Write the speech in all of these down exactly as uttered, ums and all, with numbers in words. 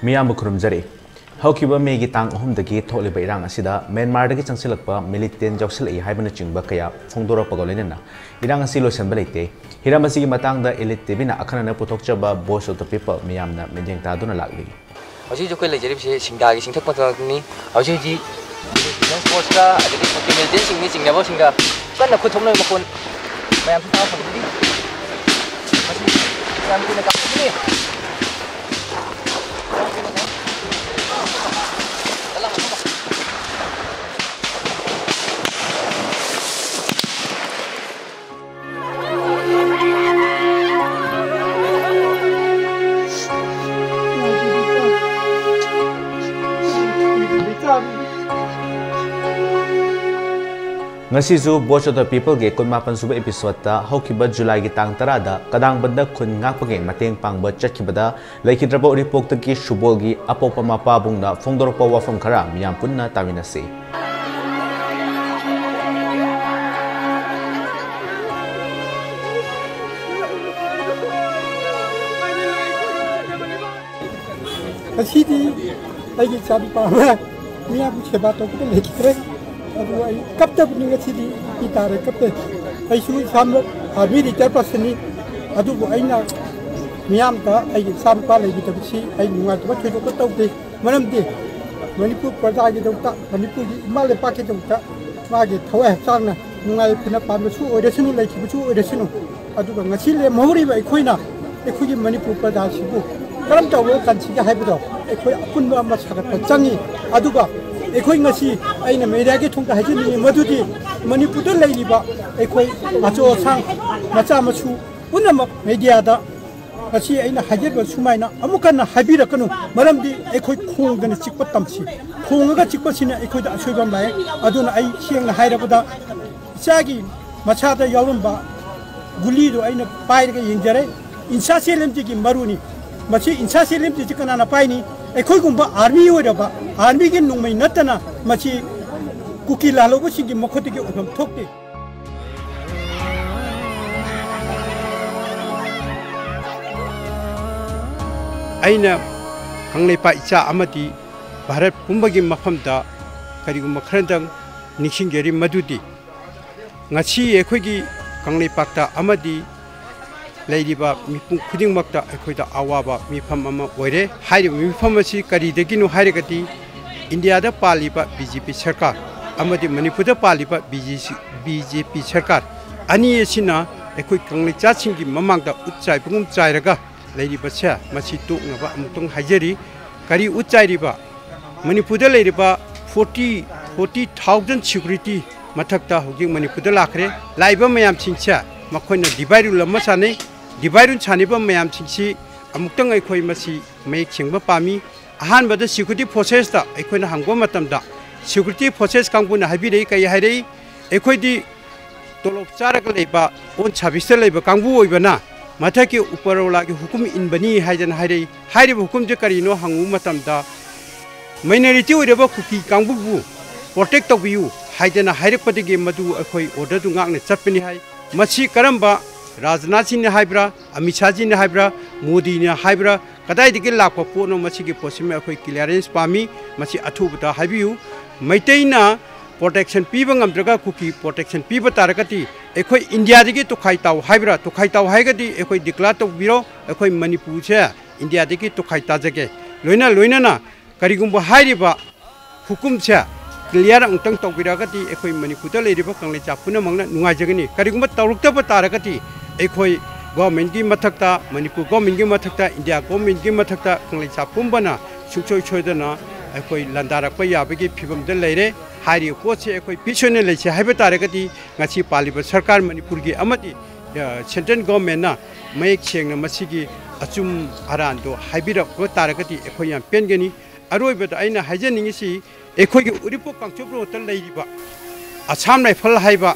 ꯃꯤꯌꯥꯝꯕꯨ ꯈꯨꯔꯨꯝꯖꯔꯤ꯫ ꯍꯧꯈꯤꯕ ꯃꯦꯒꯤ ꯇꯥꯡ ꯑꯍꯨꯝꯗꯒꯤ ꯊꯣꯛꯂꯤꯕ ꯏꯔꯥꯡ ꯑꯁꯤꯗ ꯃ꯭ꯌꯥꯟꯃꯥꯔꯗꯒꯤ ꯆꯪꯁꯤꯜꯂꯛꯄ ꯃꯤꯂꯤꯇꯦꯟ ꯌꯥꯎꯁꯤꯜꯂꯛꯏ ꯍꯥꯏꯕꯅꯆꯤꯡꯕ ꯀꯌꯥ ꯐꯣꯡꯗꯣꯔꯛꯄꯒ ꯂꯣꯏꯅꯅ ꯏꯔꯥꯡ ꯑꯁꯤ ꯂꯣꯏꯁꯤꯟꯕ ꯂꯩꯇꯦ꯫ ꯍꯤꯔꯝ ꯑꯁꯤꯒꯤ ꯃꯇꯥꯡꯗ Elite ꯇꯤꯚꯤꯅ ꯑꯈꯟꯅꯅ ꯄꯨꯊꯣꯛꯆꯕ Voice of the People ꯃꯤꯌꯥꯝꯅ ꯃꯤꯠꯌꯦꯡ ꯇꯥꯗꯨꯅ ꯂꯥꯛꯂꯤ꯫ ꯍꯧꯖꯤꯛ ꯍꯧꯖꯤꯛ ꯑꯩꯈꯣꯏ ꯂꯩꯖꯔꯤꯕꯁꯦ ꯁꯤꯡꯗꯥꯒꯤ ꯆꯤꯡꯊꯛ ꯃꯊꯛꯇꯅꯤ꯫ ꯍꯧꯖꯤꯛ ꯍꯧꯖꯤꯛ Defence Forceꯀ ꯑꯗꯒꯤ ꯀꯨꯀꯤ ꯃꯤꯂꯤꯇꯦꯟꯁꯤꯡꯒꯤ ꯆꯤꯡꯅꯕꯁꯤꯡꯒ ꯀꯟꯅ ꯈꯨꯠ ꯊꯣꯛꯅꯕ ꯃꯈꯣꯟ ꯃꯌꯥꯝꯁꯨ ꯇꯥꯕ ꯐꯪꯕꯤꯔꯤ꯫ ꯃꯁꯤ ꯌꯥꯝ ꯀꯨꯏꯅ ꯀꯥꯞꯊꯣꯛꯀꯅꯤ꯫ ꯉꯁꯤꯁꯨ Voice of the Peopleꯒꯤ ꯀꯨꯟꯃꯥꯄꯟ ꯁꯨꯕ episodeꯇ ꯍꯧꯈꯤꯕ ꯖꯨꯂꯥꯏꯒꯤ ꯇꯥꯡ ꯇꯔꯥꯗ ꯀꯗꯥꯡꯕꯟꯗ ꯈꯨꯟ ꯉꯥꯛꯄꯒꯤ ꯃꯇꯦꯡ ꯄꯥꯡꯕ ꯆꯠꯈꯤꯕꯗ ꯂꯩꯈꯤꯗ꯭ꯔꯕ ꯎꯔꯤꯄꯣꯛꯇꯒꯤ ꯁꯨꯕꯣꯜꯒꯤ ꯑꯄꯣꯛꯄ ꯃꯄꯥꯕꯨꯡꯅ ꯐꯣꯡꯗꯣꯔꯛꯄ ꯋꯥꯐꯝ ꯈꯔ ꯃꯤꯌꯥꯝ ꯄꯨꯟꯅ ꯇꯥꯃꯤꯟꯅꯁꯤ꯫ ꯉꯁꯤꯗꯤ ꯑꯩꯒꯤ ꯏꯆꯥꯅꯨꯄꯥ ꯑꯃ ꯃꯤꯌꯥꯝꯒꯤ ꯁꯦꯕꯥ ꯇꯧꯕꯗ ꯂꯩꯈꯤꯗ꯭ꯔꯦ꯫ ꯑꯗꯨ ꯑꯩ ꯀꯞꯇꯕꯅꯤ, ꯉꯁꯤꯗꯤ ꯄꯤ ꯇꯥꯔꯦ, ꯀꯞꯇꯦ꯫ ꯑꯩꯁꯨ ꯏꯁꯥꯃꯛ army retired personꯅꯤ꯫ ꯑꯗꯨꯕꯨ ꯑꯩꯅ ꯃꯤꯌꯥꯝꯗ ꯑꯩꯒꯤ ꯏꯆꯥꯅꯨꯄꯥ ꯂꯩꯈꯤꯗꯕꯁꯤ ꯑꯩ ꯅꯨꯡꯉꯥꯏꯇꯕ ꯊꯣꯏꯗꯣꯛꯄ ꯇꯧꯗꯦ꯫ ꯃꯔꯝꯗꯤ ꯃꯅꯤꯄꯨꯔ ꯄ꯭ꯔꯖꯥꯒꯤꯗꯃꯛꯇ, ꯃꯅꯤꯄꯨꯔꯒꯤ ꯏꯃꯥ ꯂꯩꯄꯥꯛꯀꯤꯗꯃꯛꯇ ꯃꯥꯒꯤ ꯊꯋꯥꯏ ꯍꯛꯆꯥꯡꯅ ꯅꯨꯡꯉꯥꯏ ꯐꯅ ꯄꯥꯟꯕꯁꯨ ꯑꯣꯏꯔꯁꯅꯨ, ꯂꯩꯈꯤꯕꯁꯨ ꯑꯣꯏꯔꯁꯅꯨ꯫ ꯑꯗꯨꯒ ꯉꯁꯤ ꯂꯦꯝꯍꯧꯔꯤꯕ ꯑꯩꯈꯣꯏꯅ ꯑꯩꯈꯣꯏꯒꯤ ꯃꯅꯤꯄꯨꯔ ꯄ꯭ꯔꯖꯥꯁꯤꯕꯨ ꯀꯔꯝ ꯇꯧꯔꯒ ꯀꯟꯁꯤꯒꯦ ꯍꯥꯏꯕꯗꯣ ꯑꯩꯈꯣꯏ ꯑꯄꯨꯟꯕ ꯑꯃ ꯁꯥꯒꯠꯄ ꯆꯪꯉꯤ꯫ ꯑꯗꯨꯒ ꯑꯩꯈꯣꯏ ꯉꯁꯤ, ꯑꯩꯅ mediaꯒꯤ ꯊꯣꯡꯗ ꯍꯥꯏꯖꯅꯤꯡꯉꯤ ꯃꯗꯨꯗꯤ ꯃꯅꯤꯄꯨꯔꯗ ꯂꯩꯔꯤꯕ ꯑꯩꯈꯣꯏ ꯑꯆꯧ ꯑꯁꯥꯡ, ꯃꯆꯥ ꯃꯁꯨ ꯄꯨꯝꯅꯃꯛ mediaꯗ ꯉꯁꯤ ꯑꯩꯅ ꯍꯥꯏꯖꯔꯤꯕ ꯁꯨꯃꯥꯏꯅ ꯑꯃꯨꯛ ꯍꯟꯅ ꯍꯥꯏꯕꯤꯔꯛꯀꯅꯨ, ꯃꯔꯝꯗꯤ ꯑꯩꯈꯣꯏ ꯈꯣꯡꯗꯅ ꯆꯤꯛꯄ ꯇꯝꯁꯤ, ꯈꯣꯡꯉꯒ ꯆꯤꯛꯄꯁꯤꯅ ꯑꯩꯈꯣꯏꯗ ꯑꯁꯣꯏꯕ ꯑꯃ ꯂꯥꯛꯑꯦ꯫ ꯑꯗꯨꯅ ꯑꯩ ꯁꯦꯡꯅ ꯍꯥꯏꯔꯕꯗ ꯏꯆꯥꯒꯤ ꯃꯁꯥꯗ ꯌꯥꯎꯔꯝꯕ ꯒꯨꯂꯤꯗꯨ ꯑꯩꯅ ꯄꯥꯏꯔꯒ ꯌꯦꯡꯖꯔꯦ꯫ ꯏꯟꯁꯥ ꯁꯦꯂꯦꯝꯇꯤꯒꯤ ꯃꯔꯨꯅꯤ꯫ ꯃꯁꯤ ꯏꯟꯁꯥ ꯁꯦꯂꯦꯝꯇꯤꯁꯤ ꯀꯅꯥꯅ ꯄꯥꯏꯅꯤ? ꯑꯩꯈꯣꯏꯒꯨꯝꯕ army ꯑꯣꯏꯔꯕ, armyꯒꯤ ꯅꯣꯡꯃꯩ ꯅꯠꯇꯅ ꯃꯁꯤ ꯀꯨꯀꯤ ꯂꯥꯜꯍꯧꯕꯁꯤꯡꯒꯤ ꯃꯈꯨꯠꯇꯒꯤ ꯑꯣꯏꯐꯝ ꯊꯣꯛꯇꯦ꯫ ꯑꯩꯅ ꯀꯪꯂꯩꯄꯥꯛ ꯏꯆꯥ ꯑꯃꯗꯤ ꯚꯥꯔꯠ ꯄꯨꯝꯕꯒꯤ ꯃꯐꯝꯗ ꯀꯔꯤꯒꯨꯝꯕ ꯈꯔꯗꯪ ꯅꯤꯡꯁꯤꯡꯖꯔꯤ, ꯃꯗꯨꯗꯤ ꯉꯁꯤ ꯑꯩꯈꯣꯏꯒꯤ ꯀꯪꯂꯩꯄꯥꯛꯇ ꯑꯃꯗꯤ ꯂꯩꯔꯤꯕ ꯃꯤꯄꯨꯝ ꯈꯨꯗꯤꯡꯃꯛꯇ ꯑꯩꯈꯣꯏꯗ ꯑꯋꯥꯕ ꯃꯤꯐꯝ ꯑꯃ ꯑꯣꯏꯔꯦ꯫ ꯍꯥꯏꯔꯤꯕ ꯃꯤꯐꯝ ꯑꯁꯤ ꯀꯔꯤꯗꯒꯤꯅꯣ ꯍꯥꯏꯔꯒꯗꯤ, ꯏꯟꯗꯤꯌꯥꯗ ꯄꯥꯜꯂꯤꯕ ꯕꯤ ꯖꯦ ꯄꯤ ꯁꯔꯀꯥꯔ ꯑꯃꯗꯤ ꯃꯅꯤꯄꯨꯔꯗ ꯄꯥꯜꯂꯤꯕ ꯕꯤ ꯖꯦ ꯁꯤ, ꯕꯤ ꯖꯦ ꯄꯤ ꯁꯔꯀꯥꯔ ꯑꯅꯤ ꯑꯁꯤꯅ ꯑꯩꯈꯣꯏ ꯀꯪꯂꯩꯆꯥꯁꯤꯡꯒꯤ ꯃꯃꯥꯡꯗ ꯎꯠ ꯆꯥꯏꯕꯒꯨꯝ ꯆꯥꯏꯔꯒ ꯂꯩꯔꯤꯕꯁꯦ, ꯃꯁꯤ ꯇꯣꯛꯅꯕ ꯑꯃꯨꯛꯇꯪ ꯍꯥꯏꯖꯔꯤ꯫ ꯀꯔꯤ ꯎꯠ ꯆꯥꯏꯔꯤꯕ? ꯃꯅꯤꯄꯨꯔꯗ ꯂꯩꯔꯤꯕ forty, forty thousand security ꯃꯊꯛꯇ ꯍꯧꯖꯤꯛ ꯃꯅꯤꯄꯨꯔꯗ ꯂꯥꯛꯈ꯭ꯔꯦ꯫ ꯂꯥꯛꯏꯕ ꯃꯌꯥꯝꯁꯤꯡꯁꯦ ꯃꯈꯣꯏꯅ divide rule ꯑꯃ ꯁꯥꯟꯅꯩ꯫ Divide rule ꯁꯥꯟꯅꯔꯤꯕ ꯃꯌꯥꯝꯁꯤꯡꯁꯤ ꯑꯃꯨꯛꯇꯪ ꯑꯩꯈꯣꯏ ꯃꯁꯤ ꯃꯌꯦꯛ ꯁꯦꯡꯕ ꯄꯥꯝꯃꯤ꯫ ꯑꯍꯥꯟꯕꯗ security forcesꯇ ꯑꯩꯈꯣꯏꯅ ꯍꯪꯕ ꯃꯇꯝꯗ, security forces ꯀꯥꯡꯕꯨꯅ ꯍꯥꯏꯕꯤꯔꯛꯏ, ꯀꯔꯤ ꯍꯥꯏꯔꯛꯏ? ꯑꯩꯈꯣꯏꯗꯤ ꯇꯣꯂꯣꯞ ꯆꯥꯔꯒ ꯂꯩꯕ, on serviceꯇ ꯂꯩꯕ ꯀꯥꯡꯕꯨ ꯑꯣꯏꯕꯅ ꯃꯊꯛꯀꯤ ꯎꯄꯔꯋꯥꯂꯥꯒꯤ ꯍꯨꯀꯨꯝ ꯏꯟꯕꯅꯤ ꯍꯥꯏꯗꯅ ꯍꯥꯏꯔꯛꯏ꯫ ꯍꯥꯏꯔꯤꯕ ꯍꯨꯀꯨꯝꯁꯦ ꯀꯔꯤꯅꯣ ꯍꯪꯉꯨꯕ ꯃꯇꯝꯗ, minority ꯑꯣꯏꯔꯕ ꯀꯨꯀꯤ ꯀꯥꯡꯕꯨꯕꯨ protect ꯇꯧꯕꯤꯌꯨ ꯍꯥꯏꯗꯅ ꯍꯥꯏꯔꯛꯄꯗꯒꯤ ꯃꯗꯨ ꯑꯩꯈꯣꯏ orderꯗꯨ ꯉꯥꯛꯅ ꯆꯠꯄꯅꯤ ꯍꯥꯏ꯫ ꯃꯁꯤ ꯀꯔꯝꯕ ꯔꯥꯖꯅꯥꯊ ꯁꯤꯡꯅ ꯍꯥꯏꯕ꯭ꯔꯥ, ꯑꯃꯤꯠ ꯁꯥꯍꯖꯤꯅ ꯍꯥꯏꯕ꯭ꯔꯥ, ꯃꯣꯗꯤꯅ ꯍꯥꯏꯕ꯭ꯔꯥ, ꯀꯗꯥꯏꯗꯒꯤ ꯂꯥꯛꯄ ꯄꯣꯠꯅꯣ? ꯃꯁꯤꯒꯤ ꯄꯣꯠꯁꯤꯃ ꯑꯩꯈꯣꯏ clearance ꯄꯥꯝꯃꯤ꯫ ꯃꯁꯤ ꯑꯊꯨꯕꯗ ꯍꯥꯏꯕꯤꯌꯨ꯫ ꯃꯩꯇꯩꯅ protection ꯄꯤꯕ ꯉꯝꯗ꯭ꯔꯒ ꯀꯨꯀꯤ protection ꯄꯤꯕ ꯇꯥꯔꯒꯗꯤ, ꯑꯩꯈꯣꯏ ꯏꯟꯗꯤꯌꯥꯗꯒꯤ ꯇꯣꯈꯥꯏ ꯇꯥꯎ ꯍꯥꯏꯕ꯭ꯔꯥ? ꯇꯣꯈꯥꯏ ꯇꯥꯎ ꯍꯥꯏꯔꯒꯗꯤ ꯑꯩꯈꯣꯏ declare ꯇꯧꯕꯤꯔꯣ, ꯑꯩꯈꯣꯏ ꯃꯅꯤꯄꯨꯔꯁꯦ ꯏꯟꯗꯤꯌꯥꯗꯒꯤ ꯇꯣꯈꯥꯏ ꯇꯥꯖꯒꯦ꯫ ꯂꯣꯏꯅ ꯂꯣꯏꯅꯅ ꯀꯔꯤꯒꯨꯝꯕ ꯍꯥꯏꯔꯤꯕ ꯍꯨꯀꯨꯝꯁꯦ clear ꯑꯃꯨꯛꯇꯪ ꯇꯧꯕꯤꯔꯛꯑꯒꯗꯤ ꯑꯩꯈꯣꯏ ꯃꯅꯤꯄꯨꯔꯗ ꯂꯩꯔꯤꯕ ꯀꯪꯂꯩꯆꯥ ꯄꯨꯝꯅꯃꯛꯅ ꯅꯨꯡꯉꯥꯏꯖꯒꯅꯤ꯫ ꯀꯔꯤꯒꯨꯝꯕ ꯇꯧꯔꯛꯇꯕ ꯇꯥꯔꯒꯗꯤ ꯑꯩꯈꯣꯏ governmentꯀꯤ ꯃꯊꯛꯇ, ꯃꯅꯤꯄꯨꯔ governmentꯀꯤ ꯃꯊꯛꯇ, ꯏꯟꯗꯤꯌꯥ governmentꯀꯤ ꯃꯊꯛꯇ ꯀꯪꯂꯩꯆꯥ ꯄꯨꯝꯕꯅ ꯁꯨꯡꯁꯣꯏ ꯁꯣꯏꯗꯅ ꯑꯩꯈꯣꯏ ꯂꯥꯟꯗꯥꯔꯛꯄ ꯌꯥꯕꯒꯤ ꯐꯤꯕꯝꯗ ꯂꯩꯔꯦ꯫ ꯍꯥꯏꯔꯤꯕ ꯄꯣꯠꯁꯦ ꯑꯩꯈꯣꯏ peace ꯑꯣꯏꯅ ꯂꯩꯁꯦ ꯍꯥꯏꯕ ꯇꯥꯔꯒꯗꯤ ꯉꯁꯤ ꯄꯥꯜꯂꯤꯕ ꯁꯔꯀꯥꯔ ꯃꯅꯤꯄꯨꯔꯒꯤ ꯑꯃꯗꯤ, ꯑ, central governmentꯅ ꯃꯌꯦꯛ ꯁꯦꯡꯅ ꯃꯁꯤꯒꯤ ꯑꯆꯨꯝ ꯑꯔꯥꯟꯗꯣ ꯍꯥꯏꯕꯤꯔꯛꯄ ꯇꯥꯔꯒꯗꯤ ꯑꯩꯈꯣꯏ ꯌꯥꯝ ꯄꯦꯟꯒꯅꯤ꯫ ꯑꯔꯣꯏꯕꯗ ꯑꯩꯅ ꯍꯥꯏꯖꯅꯤꯡꯉꯤꯁꯤ, ꯑꯩꯈꯣꯏꯒꯤ ꯎꯔꯤꯄꯣꯛ ꯀꯥꯡꯆꯨꯞ ꯔꯣꯗꯇ ꯂꯩꯔꯤꯕ ꯑꯁꯥꯝ ꯔꯥꯏꯐꯜ ꯍꯥꯏꯕ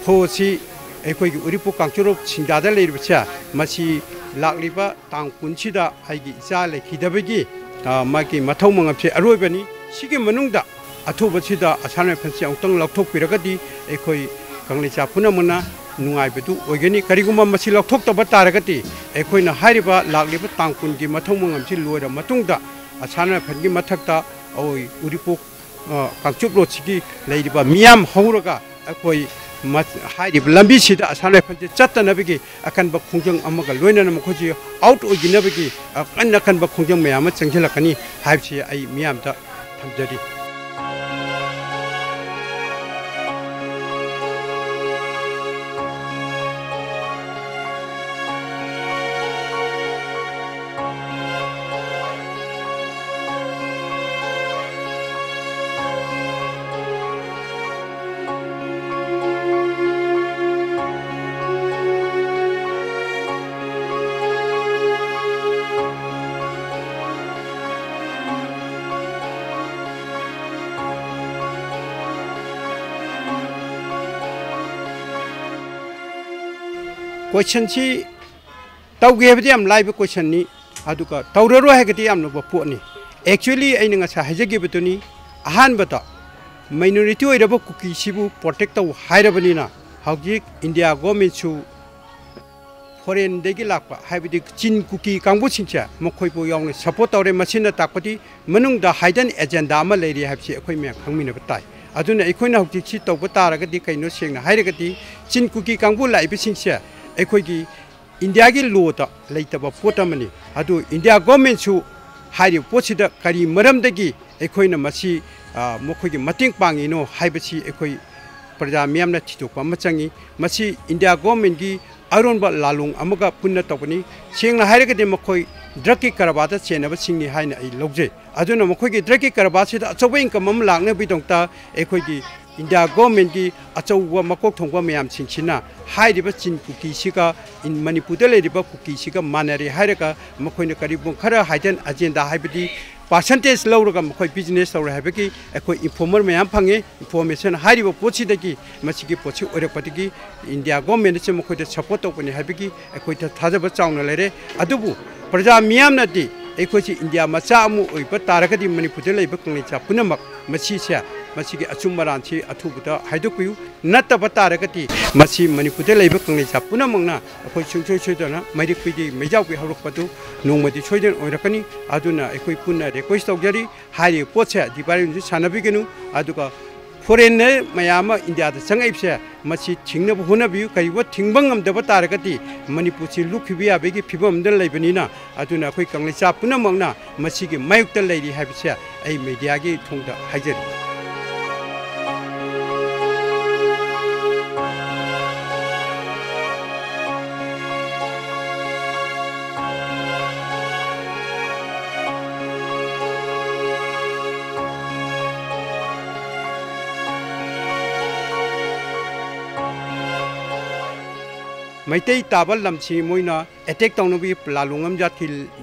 ꯐꯣꯔꯁꯁꯤ ꯑꯩꯈꯣꯏꯒꯤ ꯎꯔꯤꯄꯣꯛ ꯀꯥꯡꯆꯨꯞ ꯔꯣꯗ ꯁꯤꯡꯗꯥꯗ ꯂꯩꯔꯤꯕꯁꯦ, ꯃꯁꯤ ꯂꯥꯛꯂꯤꯕ ꯇꯥꯡ ꯀꯨꯟꯁꯤꯗ ꯑꯩꯒꯤ ꯏꯆꯥ ꯂꯩꯈꯤꯗꯕꯒꯤ, ꯑ, ꯃꯥꯒꯤ ꯃꯊꯧ ꯃꯉꯝꯁꯦ ꯑꯔꯣꯏꯕꯅꯤ꯫ ꯁꯤꯒꯤ ꯃꯅꯨꯡꯗ ꯑꯊꯨꯕꯁꯤꯗ ꯑꯁꯥꯝ ꯔꯥꯏꯐꯜꯁꯤ ꯑꯃꯨꯛꯇꯪ ꯂꯧꯊꯣꯛꯄꯤꯔꯒꯗꯤ ꯑꯩꯈꯣꯏ ꯀꯪꯂꯩꯆꯥ ꯄꯨꯝꯅꯃꯛꯅ ꯅꯨꯡꯉꯥꯏꯕꯗꯨ ꯑꯣꯏꯒꯅꯤ꯫ ꯀꯔꯤꯒꯨꯝꯕ ꯃꯁꯤ ꯂꯧꯊꯣꯛꯇꯕ ꯇꯥꯔꯒꯗꯤ ꯑꯩꯈꯣꯏꯅ ꯍꯥꯏꯔꯤꯕ ꯂꯥꯛꯂꯤꯕ ꯇꯥꯡ ꯀꯨꯟꯒꯤ ꯃꯊꯧ ꯃꯉꯝꯁꯤ ꯂꯣꯏꯔ ꯃꯇꯨꯡꯗ ꯑꯁꯥꯝ ꯔꯥꯏꯐꯜꯒꯤ ꯃꯊꯛꯇ ꯑꯩꯈꯣꯏ ꯎꯔꯤꯄꯣꯛ, ꯑ, ꯀꯥꯡꯆꯨꯞ ꯔꯣꯗꯁꯤꯒꯤ ꯂꯩꯔꯤꯕ ꯃꯤꯌꯥꯝ ꯍꯧꯔꯒ ꯑꯩꯈꯣꯏ ꯃ-, ꯍꯥꯏꯔꯤꯕ ꯂꯝꯕꯤꯁꯤꯗ ꯑꯁꯥꯝ ꯔꯥꯏꯐꯜꯁꯦ ꯆꯠꯇꯅꯕꯒꯤ ꯑꯀꯟꯕ ꯈꯣꯡꯖꯪ ꯑꯃꯒ ꯂꯣꯏꯅꯅ ꯃꯈꯣꯏꯁꯤ ꯑꯥꯎꯠ ꯑꯣꯏꯈꯤꯅꯕꯒꯤ ꯑꯀꯟ ꯑꯀꯟꯕ ꯈꯣꯡꯖꯪ ꯃꯌꯥꯝ ꯑꯃ ꯆꯪꯁꯤꯜꯂꯛꯀꯅꯤ ꯍꯥꯏꯕꯁꯤ ꯑꯩ ꯃꯤꯌꯥꯝꯗ ꯊꯝꯖꯔꯤ꯫ ꯀꯣꯏꯁꯟꯁꯤ ꯇꯧꯒꯦ ꯍꯥꯏꯕꯗꯤ ꯌꯥꯝ ꯂꯥꯏꯕ ꯀꯣꯏꯁꯟꯅꯤ, ꯑꯗꯨꯒ ꯇꯧꯔꯔꯣꯏ ꯍꯥꯏꯔꯒꯗꯤ ꯌꯥꯝ ꯂꯨꯕ ꯄꯣꯠꯅꯤ꯫ Actually, ꯑꯩꯅ ꯉꯁꯥꯏ ꯍꯥꯏꯖꯈꯤꯕꯗꯨꯅꯤ, ꯑꯍꯥꯟꯕꯗ minority ꯑꯣꯏꯔꯕ ꯀꯨꯀꯤꯁꯤꯕꯨ protect ꯇꯧ ꯍꯥꯏꯔꯕꯅꯤꯅ, ꯍꯧꯖꯤꯛ ꯏꯟꯗꯤꯌꯥ ꯒꯣꯔꯃꯦꯟꯁꯨ ꯐꯣꯔꯦꯟꯗꯒꯤ ꯂꯥꯛꯄ, ꯍꯥꯏꯕꯗꯤ ꯆꯤꯟ ꯀꯨꯀꯤ ꯀꯥꯡꯕꯨꯁꯤꯡꯁꯦ ꯃꯈꯣꯏꯕꯨ ꯌꯥꯎꯅ support ꯇꯧꯔꯦ꯫ ꯃꯁꯤꯅ ꯇꯥꯛꯄꯗꯤ ꯃꯅꯨꯡꯗ hidden agenda ꯑꯃ ꯂꯩꯔꯤ ꯍꯥꯏꯕꯁꯤ ꯑꯩꯈꯣꯏ ꯃꯌꯥꯝ ꯈꯪꯃꯤꯟꯅꯕ ꯇꯥꯏ꯫ ꯑꯗꯨꯅ ꯑꯩꯈꯣꯏꯅ ꯍꯧꯖꯤꯛꯁꯤ ꯇꯧꯕ ꯇꯥꯔꯒꯗꯤ ꯀꯩꯅꯣ, ꯁꯦꯡꯅ ꯍꯥꯏꯔꯒꯗꯤ ꯆꯤꯟ ꯀꯨꯀꯤ ꯀꯥꯡꯕꯨ ꯂꯥꯛꯏꯕꯁꯤꯡꯁꯦ ꯑꯩꯈꯣꯏꯒꯤ ꯏꯟꯗꯤꯌꯥꯒꯤ ꯂꯣꯗ ꯂꯩꯇꯕ ꯄꯣꯠ ꯑꯃꯅꯤ꯫ ꯑꯗꯨ ꯏꯟꯗꯤꯌꯥ ꯒꯣꯔꯃꯦꯟꯁꯨ ꯍꯥꯏꯔꯤꯕ ꯄꯣꯠꯁꯤꯗ ꯀꯔꯤ ꯃꯔꯝꯗꯒꯤ ꯑꯩꯈꯣꯏꯅ ꯃꯁꯤ, ꯑ, ꯃꯈꯣꯏꯒꯤ ꯃꯇꯦꯡ ꯄꯥꯡꯉꯤꯅꯣ ꯍꯥꯏꯕꯁꯤ ꯑꯩꯈꯣꯏ ꯄ꯭ꯔꯖꯥ ꯃꯤꯌꯥꯝꯅ ꯊꯤꯗꯣꯛꯄ ꯑꯃ ꯆꯪꯉꯤ꯫ ꯃꯁꯤ ꯏꯟꯗꯤꯌꯥ ꯒꯣꯔꯃꯦꯟꯒꯤ ꯑꯔꯣꯟꯕ ꯂꯥꯂꯣꯡ ꯑꯃꯒ ꯄꯨꯟꯅ ꯇꯧꯕꯅꯤ꯫ ꯁꯦꯡꯅ ꯍꯥꯏꯔꯒꯗꯤ ꯃꯈꯣꯏ ꯗ꯭ꯔꯒꯀꯤ ꯀꯔꯕꯥꯔꯗ ꯆꯦꯟꯅꯕꯁꯤꯡꯅꯤ ꯍꯥꯏꯅ ꯑꯩ ꯂꯧꯖꯩ꯫ ꯑꯗꯨꯅ ꯃꯈꯣꯏꯒꯤ ꯗ꯭ꯔꯒꯀꯤ ꯀꯔꯕꯥꯔꯁꯤꯗ ꯑꯆꯧꯕ ꯏꯟꯀꯝ ꯑꯃ ꯂꯥꯛꯅꯕꯒꯤꯗꯃꯛꯇ ꯑꯩꯈꯣꯏꯒꯤ ꯏꯟꯗꯤꯌꯥ ꯒꯣꯔꯃꯦꯟꯒꯤ ꯑꯆꯧꯕ ꯃꯀꯣꯛ ꯊꯣꯡꯕ ꯃꯌꯥꯝꯁꯤꯡꯁꯤꯅ ꯍꯥꯏꯔꯤꯕ ꯆꯤꯟ ꯀꯨꯀꯤꯁꯤꯒ, ꯏꯟ-, ꯃꯅꯤꯄꯨꯔꯗ ꯂꯩꯔꯤꯕ ꯀꯨꯀꯤꯁꯤꯒ ꯃꯥꯟꯅꯔꯦ ꯍꯥꯏꯔꯒ ꯃꯈꯣꯏꯅ ꯀꯔꯤꯒꯨꯝꯕ ꯈꯔ hidden agenda, ꯍꯥꯏꯕꯗꯤ percentage ꯂꯧꯔꯒ ꯃꯈꯣꯏ business ꯇꯧꯔꯦ ꯍꯥꯏꯕꯒꯤ ꯑꯩꯈꯣꯏ informer ꯃꯌꯥꯝ ꯐꯪꯉꯦ꯫ Information ꯍꯥꯏꯔꯤꯕ ꯄꯣꯠꯁꯤꯗꯒꯤ ꯃꯁꯤꯒꯤ ꯄꯣꯠꯁꯤ ꯑꯣꯏꯔꯛꯄꯗꯒꯤ ꯏꯟꯗꯤꯌꯥ ꯒꯣꯔꯃꯦꯟꯅꯁꯨ ꯃꯈꯣꯏꯗ support ꯇꯧꯕꯅꯤ ꯍꯥꯏꯕꯒꯤ ꯑꯩꯈꯣꯏꯗ ꯊꯥꯖꯕ ꯆꯥꯎꯅ ꯂꯩꯔꯦ꯫ ꯑꯗꯨꯕꯨ ꯄ꯭ꯔꯖꯥ ꯃꯤꯌꯥꯝꯅꯗꯤ ꯑꯩꯈꯣꯏꯁꯤ ꯏꯟꯗꯤꯌꯥ ꯃꯆꯥ ꯑꯃ ꯑꯣꯏꯕ ꯇꯥꯔꯒꯗꯤ ꯃꯅꯤꯄꯨꯔꯗ ꯂꯩꯕ ꯀꯪꯂꯩꯆꯥ ꯄꯨꯝꯅꯃꯛ ꯃꯁꯤꯁꯦ ꯃꯁꯤꯒꯤ ꯑꯆꯨꯝ ꯑꯔꯥꯟꯁꯤ ꯑꯊꯨꯕꯗ ꯍꯥꯏꯗꯣꯛꯄꯤꯌꯨ꯫ ꯅꯠꯇꯕ ꯇꯥꯔꯒꯗꯤ ꯃꯁꯤ ꯃꯅꯤꯄꯨꯔꯗ ꯂꯩꯕ ꯀꯪꯂꯩꯆꯥ ꯄꯨꯝꯅꯃꯛꯅ ꯑꯩꯈꯣꯏ ꯁꯨꯡꯁꯣꯏ ꯁꯣꯏꯗꯅ ꯃꯩꯔꯤꯛ ꯄꯤꯗꯤ ꯃꯩꯖꯥꯎꯒꯤ ꯍꯧꯔꯛꯄꯗꯨ ꯅꯣꯡꯃꯗꯤ ꯁꯣꯏꯗꯅ ꯑꯣꯏꯔꯛꯀꯅꯤ꯫ ꯑꯗꯨꯅ ꯑꯩꯈꯣꯏ ꯄꯨꯟꯅ ꯔꯤꯀ꯭ꯋꯦꯁ ꯇꯧꯖꯔꯤ, ꯍꯥꯏꯔꯤꯕ ꯄꯣꯠꯁꯦ ꯗꯤꯄꯥꯔꯠꯃꯦꯟꯁꯨ ꯁꯥꯟꯅꯕꯤꯒꯅꯨ꯫ ꯑꯗꯨꯒ ꯐꯣꯔꯦꯟꯅꯔ ꯃꯌꯥꯝ ꯑꯃ ꯏꯟꯗꯤꯌꯥꯗ ꯆꯪꯉꯛꯏꯕꯁꯦ ꯃꯁꯤ ꯊꯤꯡꯅꯕ ꯍꯣꯠꯅꯕꯤꯌꯨ꯫ ꯀꯔꯤꯒꯨꯝꯕ ꯊꯤꯡꯕ ꯉꯝꯗꯕ ꯇꯥꯔꯒꯗꯤ ꯃꯅꯤꯄꯨꯔꯁꯤ ꯂꯨꯞꯈꯤꯕ ꯌꯥꯕꯒꯤ ꯐꯤꯕꯝ ꯑꯃꯗ ꯂꯩꯕꯅꯤꯅ, ꯑꯗꯨꯅ ꯑꯩꯈꯣꯏ ꯀꯪꯂꯩꯆꯥ ꯄꯨꯝꯅꯃꯛꯅ ꯃꯁꯤꯒꯤ ꯃꯥꯌꯣꯛꯇ ꯂꯩꯔꯤ ꯍꯥꯏꯕꯁꯦ ꯑꯩ ꯃꯦꯗꯤꯌꯥꯒꯤ ꯊꯣꯡꯗ ꯍꯥꯏꯖꯔꯤ꯫ ꯃꯩꯇꯩ ꯇꯥꯕ ꯂꯝꯁꯤ ꯃꯣꯏꯅ ꯑꯦꯇꯦꯛ ꯇꯧꯅꯕꯒꯤ ꯄ꯭ꯂꯥꯟ ꯂꯣꯡꯉꯝ ꯖꯥꯠꯀꯤ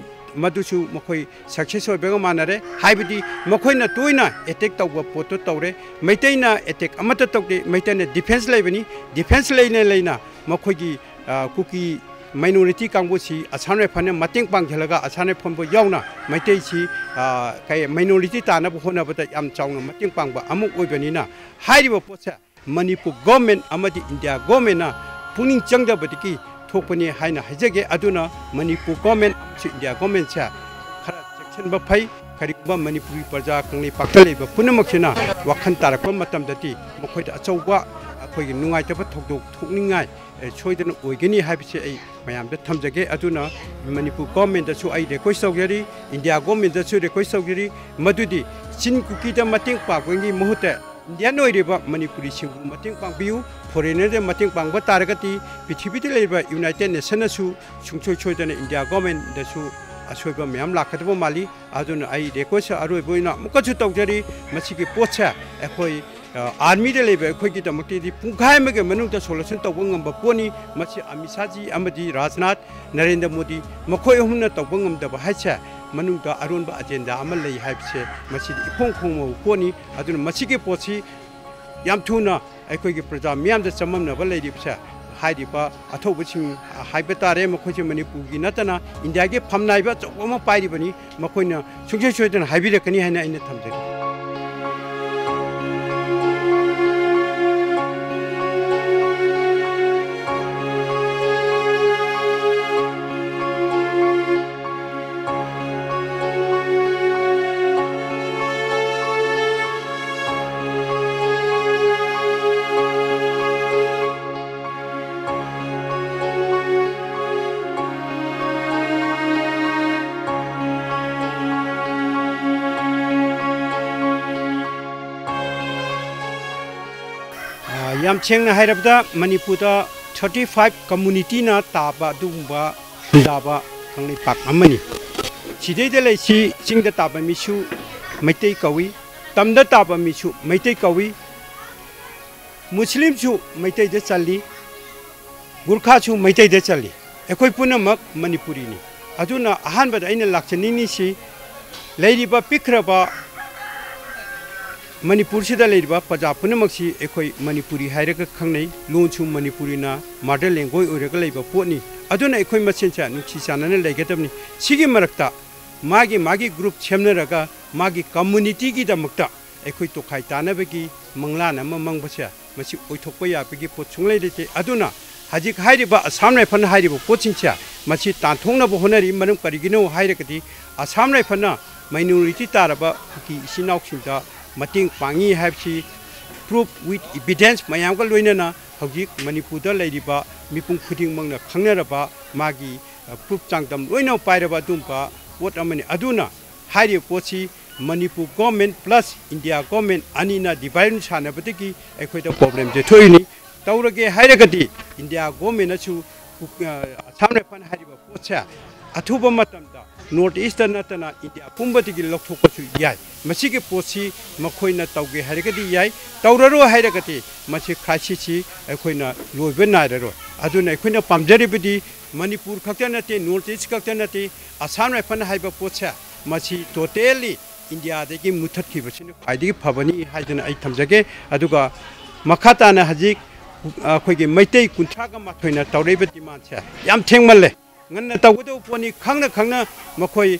ꯃꯗꯨꯁꯨ ꯃꯈꯣꯏ ꯁꯛꯁꯦꯁ ꯑꯣꯏꯕꯒ ꯃꯥꯟꯅꯔꯦ꯫ ꯍꯥꯏꯕꯗꯤ ꯃꯈꯣꯏꯅ ꯇꯣꯏꯅ ꯑꯦꯇꯦꯛ ꯇꯧꯕ ꯄꯣꯠꯇꯨ ꯇꯧꯔꯦ꯫ ꯃꯩꯇꯩꯅ ꯑꯦꯇꯦꯛ ꯑꯃꯠꯇ ꯇꯧꯗꯦ꯫ ꯃꯩꯇꯩꯅ ꯗꯤꯐꯦꯟꯁ ꯂꯩꯕꯅꯤ꯫ ꯗꯤꯐꯦꯟꯁ ꯂꯩꯅ ꯂꯩꯅ ꯃꯈꯣꯏꯒꯤ, ꯑ, ꯀꯨꯀꯤ ꯃꯥꯏꯅꯣꯔꯤꯇꯤ ꯀꯥꯡꯕꯨꯁꯤ ꯑꯁꯥꯝ ꯔꯥꯏꯐꯜꯅ ꯃꯇꯦꯡ ꯄꯥꯡꯁꯤꯜꯂꯒ ꯑꯁꯥꯝ ꯔꯥꯏꯐꯜꯕꯨ ꯌꯥꯎꯅ ꯃꯩꯇꯩꯁꯤ, ꯑ, ꯀꯩ, ꯃꯥꯏꯅꯣꯔꯤꯇꯤ ꯇꯥꯅꯕ ꯍꯣꯠꯅꯕꯗ ꯌꯥꯝ ꯆꯥꯎꯅ ꯃꯇꯦꯡ ꯄꯥꯡꯕ ꯑꯃ ꯑꯣꯏꯕꯅꯤꯅ, ꯍꯥꯏꯔꯤꯕ ꯄꯣꯠꯁꯦ ꯃꯅꯤꯄꯨꯔ ꯒꯣꯔꯃꯦꯟ ꯑꯃꯗꯤ ꯏꯟꯗꯤꯌꯥ ꯒꯣꯔꯃꯦꯟꯅ ꯄꯨꯛꯅꯤꯡ ꯆꯪꯗꯕꯗꯒꯤ ꯊꯣꯛꯄꯅꯤ ꯍꯥꯏꯅ ꯍꯥꯏꯖꯒꯦ꯫ ꯑꯗꯨꯅ ꯃꯅꯤꯄꯨꯔ ꯒꯣꯔꯃꯦꯟ ꯑꯃꯁꯨꯡ ꯏꯟꯗꯤꯌꯥ ꯒꯣꯔꯃꯦꯟꯁꯦ ꯈꯔ ꯆꯦꯛꯁꯤꯟꯕ ꯐꯩ꯫ ꯀꯔꯤꯒꯨꯝꯕ ꯃꯅꯤꯄꯨꯔꯤ ꯄ꯭ꯔꯖꯥ ꯀꯪꯂꯩꯄꯥꯛꯇ ꯂꯩꯕ ꯄꯨꯝꯅꯃꯛꯁꯤꯅ ꯋꯥꯈꯜ ꯇꯥꯔꯛꯄ ꯃꯇꯝꯗꯗꯤ ꯃꯈꯣꯏꯗ ꯑꯆꯧꯕ ꯑꯩꯈꯣꯏꯒꯤ ꯅꯨꯡꯉꯥꯏꯇꯕ ꯊꯧꯗꯣꯛ ꯊꯣꯛꯅꯤꯡꯉꯥꯏ, ꯑꯦ, ꯁꯣꯏꯗꯅ ꯑꯣꯏꯒꯅꯤ ꯍꯥꯏꯕꯁꯤ ꯑꯩ ꯃꯌꯥꯝꯗ ꯊꯝꯖꯒꯦ꯫ ꯑꯗꯨꯅ ꯃꯅꯤꯄꯨꯔ ꯒꯣꯔꯃꯦꯟꯗꯁꯨ ꯑꯩ ꯔꯤꯀ꯭ꯋꯦꯁ ꯇꯧꯖꯔꯤ, ꯏꯟꯗꯤꯌꯥ ꯒꯣꯔꯃꯦꯟꯗꯁꯨ ꯔꯤꯀ꯭ꯋꯦꯁ ꯇꯧꯖꯔꯤ, ꯃꯗꯨꯗꯤ ꯆꯤꯟ ꯀꯨꯀꯤꯗ ꯃꯇꯦꯡ ꯄꯥꯡꯕꯒꯤ ꯃꯍꯨꯠꯇ ꯏꯟꯗꯤꯌꯥꯟ ꯑꯣꯏꯔꯤꯕ ꯃꯅꯤꯄꯨꯔꯤꯁꯤꯡꯕꯨ ꯃꯇꯦꯡ ꯄꯥꯡꯕꯤꯌꯨ꯫ ꯐꯣꯔꯦꯅꯔꯗ ꯃꯇꯦꯡ ꯄꯥꯡꯕ ꯇꯥꯔꯒꯗꯤ ꯄ꯭ꯔꯤꯊꯤꯕꯤꯗ ꯂꯩꯔꯤꯕ ꯌꯨꯅꯥꯏꯇꯦꯠ ꯅꯦꯁꯟꯅꯁꯨ ꯁꯨꯡꯁꯣꯏ ꯁꯣꯏꯗꯅ ꯏꯟꯗꯤꯌꯥ ꯒꯣꯔꯃꯦꯟꯗꯁꯨ ꯑꯁꯣꯏꯕ ꯃꯌꯥꯝ ꯂꯥꯛꯀꯗꯕ ꯃꯥꯜꯂꯤ꯫ ꯑꯗꯨꯅ ꯑꯩ ꯔꯤꯀ꯭ꯋꯦꯁ ꯑꯔꯣꯏꯕ ꯑꯣꯏꯅ ꯑꯃꯨꯛꯀꯁꯨ ꯇꯧꯖꯔꯤ, ꯃꯁꯤꯒꯤ ꯄꯣꯠꯁꯦ ꯑꯩꯈꯣꯏ, ꯑ, ꯑꯥꯔꯃꯤꯗ ꯂꯩꯕ ꯑꯩꯈꯣꯏꯒꯤꯗꯃꯛꯇꯗꯤ ꯄꯨꯡꯈꯥꯏ ꯑꯃꯒꯤ ꯃꯅꯨꯡꯗ ꯁꯣꯂꯨꯁꯟ ꯇꯧꯕ ꯉꯝꯕ ꯄꯣꯠꯅꯤ꯫ ꯃꯁꯤ ꯑꯃꯤꯠ ꯁꯥꯍꯖꯤ ꯑꯃꯗꯤ ꯔꯥꯖꯅꯥꯊ, ꯅꯔꯦꯟꯗ꯭ꯔ ꯃꯣꯗꯤ ꯃꯈꯣꯏ ꯑꯍꯨꯝꯅ ꯇꯧꯕ ꯉꯝꯗꯕ ꯍꯥꯏꯁꯦ ꯃꯅꯨꯡꯗ ꯑꯔꯣꯟꯕ ꯑꯖꯦꯟꯗꯥ ꯑꯃ ꯂꯩ ꯍꯥꯏꯕꯁꯦ ꯃꯁꯤꯗꯤ ꯏꯐꯣꯡ ꯐꯣꯡꯕ ꯄꯣꯠꯅꯤ꯫ ꯑꯗꯨꯅ ꯃꯁꯤꯒꯤ ꯄꯣꯠꯁꯤ ꯌꯥꯝ ꯊꯨꯅ ꯑꯩꯈꯣꯏꯒꯤ ꯄ꯭ꯔꯖꯥ ꯃꯤꯌꯥꯝꯗ ꯆꯃꯝꯅꯕ ꯂꯩꯔꯤꯕꯁꯦ ꯍꯥꯏꯔꯤꯕ ꯑꯊꯧꯕꯁꯤꯡ ꯍꯥꯏꯕ ꯇꯥꯔꯦ, ꯃꯈꯣꯏꯁꯦ ꯃꯅꯤꯄꯨꯔꯒꯤ ꯅꯠꯇꯅ ꯏꯟꯗꯤꯌꯥꯒꯤ ꯐꯝꯅꯥꯏꯕ ꯑꯆꯧꯕ ꯑꯃ ꯄꯥꯏꯔꯤꯕꯅꯤ, ꯃꯈꯣꯏꯅ ꯁꯨꯡꯁꯣꯏ ꯁꯣꯏꯗꯅ ꯍꯥꯏꯕꯤꯔꯛꯀꯅꯤ ꯍꯥꯏꯅ ꯑꯩꯅ ꯊꯝꯖꯒꯦ꯫ ꯑ, ꯌꯥꯝ ꯁꯦꯡꯅ ꯍꯥꯏꯔꯕꯗ, ꯃꯅꯤꯄꯨꯔꯗ thirty five communityꯅ ꯇꯥꯕ ꯑꯗꯨꯒꯨꯝꯕ ꯈꯨꯟꯗꯥꯕ ꯀꯪꯂꯩꯄꯥꯛ ꯑꯃꯅꯤ꯫ ꯁꯤꯗꯩꯗ ꯂꯩꯁꯤ, ꯆꯤꯡꯗ ꯇꯥꯕ ꯃꯤꯁꯨ ꯃꯩꯇꯩ ꯀꯧꯏ, ꯇꯝꯗ ꯇꯥꯕ ꯃꯤꯁꯨ ꯃꯩꯇꯩ ꯀꯧꯏ, ꯃꯨꯁꯂꯤꯝꯁꯨ ꯃꯩꯇꯩꯗ ꯆꯜꯂꯤ, ꯒꯨꯔꯈꯥꯁꯨ ꯃꯩꯇꯩꯗ ꯆꯜꯂꯤ꯫ ꯑꯩꯈꯣꯏ ꯄꯨꯝꯅꯃꯛ ꯃꯅꯤꯄꯨꯔꯤꯅꯤ꯫ ꯑꯗꯨꯅ ꯑꯍꯥꯟꯕꯗ ꯑꯩꯅ ꯂꯥꯛꯆꯅꯤꯡꯉꯤꯁꯤ, ꯂꯩꯔꯤꯕ ꯄꯤꯛꯈ꯭ꯔꯕ ꯃꯅꯤꯄꯨꯔꯁꯤꯗ ꯂꯩꯔꯤꯕ ꯄ꯭ꯔꯖꯥ ꯄꯨꯝꯅꯃꯛꯁꯤ ꯑꯩꯈꯣꯏ ꯃꯅꯤꯄꯨꯔꯤ ꯍꯥꯏꯔꯒ ꯈꯪꯅꯩ꯫ ꯂꯣꯟꯁꯨ ꯃꯅꯤꯄꯨꯔꯤꯅ mother language ꯑꯣꯏꯔꯒ ꯂꯩꯕ ꯄꯣꯠꯅꯤ꯫ ꯑꯗꯨꯅ ꯑꯩꯈꯣꯏ ꯃꯁꯦꯟꯁꯦ ꯅꯨꯡꯁꯤ ꯆꯥꯟꯅꯅ ꯂꯩꯒꯗꯕꯅꯤ꯫ ꯁꯤꯒꯤ ꯃꯔꯛꯇ ꯃꯥꯒꯤ ꯃꯥꯒꯤ group ꯁꯦꯝꯅꯔꯒ ꯃꯥꯒꯤ communityꯒꯤꯗꯃꯛꯇ ꯑꯩꯈꯣꯏ ꯇꯣꯈꯥꯏ ꯇꯥꯅꯕꯒꯤ ꯃꯪꯂꯥꯟ ꯑꯃ ꯃꯪꯕꯁꯦ, ꯃꯁꯤ ꯑꯣꯏꯊꯣꯛꯄ ꯌꯥꯕꯒꯤ ꯄꯣꯠ ꯁꯨꯡꯂꯩ ꯂꯩꯇꯦ꯫ ꯑꯗꯨꯅ ꯍꯧꯖꯤꯛ ꯍꯥꯏꯔꯤꯕ Assam Rifle ꯍꯥꯏꯔꯤꯕ ꯄꯣꯠꯁꯤꯡꯁꯦ, ꯃꯁꯤ ꯇꯥꯟꯊꯣꯛꯅꯕ ꯍꯣꯠꯅꯔꯤ꯫ ꯃꯔꯝ ꯀꯔꯤꯒꯤꯅꯣ ꯍꯥꯏꯔꯒꯗꯤ, Assam Rifleꯅ minority ꯇꯥꯔꯕ ꯀꯨꯀꯤ ꯏꯆꯤꯟ ꯏꯅꯥꯎꯁꯤꯡꯗ ꯃꯇꯦꯡ ꯄꯥꯡꯉꯤ ꯍꯥꯏꯕꯁꯤ proof with evidence ꯃꯌꯥꯝꯒ ꯂꯣꯏꯅꯅ ꯍꯧꯖꯤꯛ ꯃꯅꯤꯄꯨꯔꯗ ꯂꯩꯔꯤꯕ ꯃꯤꯄꯨꯝ ꯈꯨꯗꯤꯡꯃꯛꯅ ꯈꯪꯅꯔꯕ, ꯃꯥꯒꯤ, ꯑ, proof ꯆꯥꯡꯗꯝ ꯂꯣꯏꯅ ꯄꯥꯏꯔꯕ ꯑꯗꯨꯒꯨꯝꯕ ꯄꯣꯠ ꯑꯃꯅꯤ꯫ ꯑꯗꯨꯅ ꯍꯥꯏꯔꯤꯕ ꯄꯣꯠꯁꯤ Manipur government plus India government ꯑꯅꯤꯅ divide and rule ꯁꯥꯟꯅꯕꯗꯒꯤ ꯑꯩꯈꯣꯏꯗ problemꯁꯦ ꯊꯣꯛꯏꯅꯤ꯫ ꯇꯧꯔꯒꯦ ꯍꯥꯏꯔꯒꯗꯤ India governmentꯅꯁꯨ, ꯑ, Assam Rifle ꯍꯥꯏꯔꯤꯕ ꯄꯣꯠꯁꯦ ꯑꯊꯨꯕ ꯃꯇꯝꯗ North Eastꯇ ꯅꯠꯇꯅ India ꯄꯨꯝꯕꯗꯒꯤ ꯂꯧꯊꯣꯛꯄꯁꯨ ꯌꯥꯏ꯫ ꯃꯁꯤꯒꯤ ꯄꯣꯠꯁꯤ ꯃꯈꯣꯏꯅ ꯇꯧꯒꯦ ꯍꯥꯏꯔꯒꯗꯤ ꯌꯥꯏ, ꯇꯧꯔꯔꯣꯏ ꯍꯥꯏꯔꯒꯗꯤ ꯃꯁꯤ crisisꯁꯤ ꯑꯩꯈꯣꯏꯅ ꯂꯣꯏꯕ ꯅꯥꯏꯔꯔꯣꯏ꯫ ꯑꯗꯨꯅ ꯑꯩꯈꯣꯏꯅ ꯄꯥꯝꯖꯔꯤꯕꯗꯤ ꯃꯅꯤꯄꯨꯔ ꯈꯛꯇ ꯅꯠꯇꯦ, North East ꯈꯛꯇ ꯅꯠꯇꯦ, Assam Rifle ꯍꯥꯏꯕ ꯄꯣꯠꯁꯦ ꯃꯁꯤ totally Indiaꯗꯒꯤ ꯃꯨꯊꯠꯈꯤꯕꯁꯤꯅ ꯈ꯭ꯋꯥꯏꯗꯒꯤ ꯐꯕꯅꯤ ꯍꯥꯏꯗꯅ ꯑꯩ ꯊꯝꯖꯒꯦ꯫ ꯑꯗꯨꯒ ꯃꯈꯥ ꯇꯥꯅ ꯍꯧꯖꯤꯛ ꯑꯩꯈꯣꯏꯒꯤ ꯃꯩꯇꯩ ꯀꯨꯟꯊ꯭ꯔꯥꯒ ꯃꯥꯊꯣꯏꯅ ꯇꯧꯔꯛꯏꯕ demandꯁꯦ ꯌꯥꯝ ꯊꯦꯡꯃꯜꯂꯦ꯫ ꯉꯟꯅ ꯇꯧꯒꯗꯧꯕ ꯄꯣꯠꯅꯤ꯫ ꯈꯪꯅ ꯈꯪꯅ ꯃꯈꯣꯏ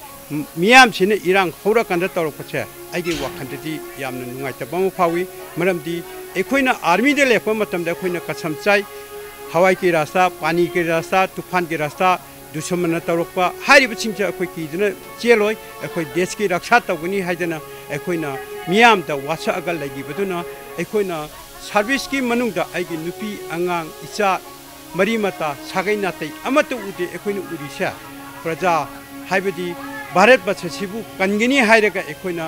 ꯃꯤꯌꯥꯝꯁꯤꯅ ꯏꯔꯥꯡ ꯍꯧꯔꯀꯥꯟꯗ ꯇꯧꯔꯛꯄꯁꯦ ꯑꯩꯒꯤ ꯋꯥꯈꯜꯗꯗꯤ ꯌꯥꯝꯅ ꯅꯨꯡꯉꯥꯏꯇꯕ ꯑꯃ ꯐꯥꯎꯏ꯫ ꯃꯔꯝꯗꯤ ꯑꯩꯈꯣꯏꯅ armyꯗ ꯂꯩꯔꯛꯄ ꯃꯇꯝꯗ ꯑꯩꯈꯣꯏꯅ ꯀꯁꯝ ꯆꯥꯏ, ꯍꯋꯥꯏ ꯀꯤ ꯔꯥꯁꯇꯥ, ꯄꯥꯅꯤ ꯀꯤ ꯔꯥꯁꯇꯥ, ꯇꯨꯐꯥꯟ ꯀꯤ ꯔꯥꯁꯇꯥ, ꯗꯨꯁꯃꯟꯅ ꯇꯧꯔꯛꯄ ꯍꯥꯏꯔꯤꯕꯁꯤꯡꯁꯦ ꯑꯩꯈꯣꯏ ꯀꯤꯗꯨꯅ ꯆꯦꯜꯂꯣꯏ꯫ ꯑꯩꯈꯣꯏ ꯗꯦꯁꯀꯤ ꯔꯛꯁꯥ ꯇꯧꯒꯅꯤ ꯍꯥꯏꯗꯅ ꯑꯩꯈꯣꯏꯅ ꯃꯤꯌꯥꯝꯗ ꯋꯥꯁꯛꯑꯒ ꯂꯩꯈꯤꯕꯗꯨꯅ, ꯑꯩꯈꯣꯏꯅ serviceꯀꯤ ꯃꯅꯨꯡꯗ ꯑꯩꯒꯤ ꯅꯨꯄꯤ, ꯑꯉꯥꯡ, ꯏꯆꯥ, ꯃꯔꯤ ꯃꯇꯥ, ꯁꯥꯒꯩ ꯅꯥꯇꯩ ꯑꯃꯠꯇ ꯎꯗꯦ꯫ ꯑꯩꯈꯣꯏꯅ ꯎꯔꯤꯁꯦ ꯄ꯭ꯔꯖꯥ, ꯍꯥꯏꯕꯗꯤ ꯚꯥꯔꯠ ꯕꯔꯁꯁꯤꯕꯨ ꯀꯟꯒꯅꯤ ꯍꯥꯏꯔꯒ ꯑꯩꯈꯣꯏꯅ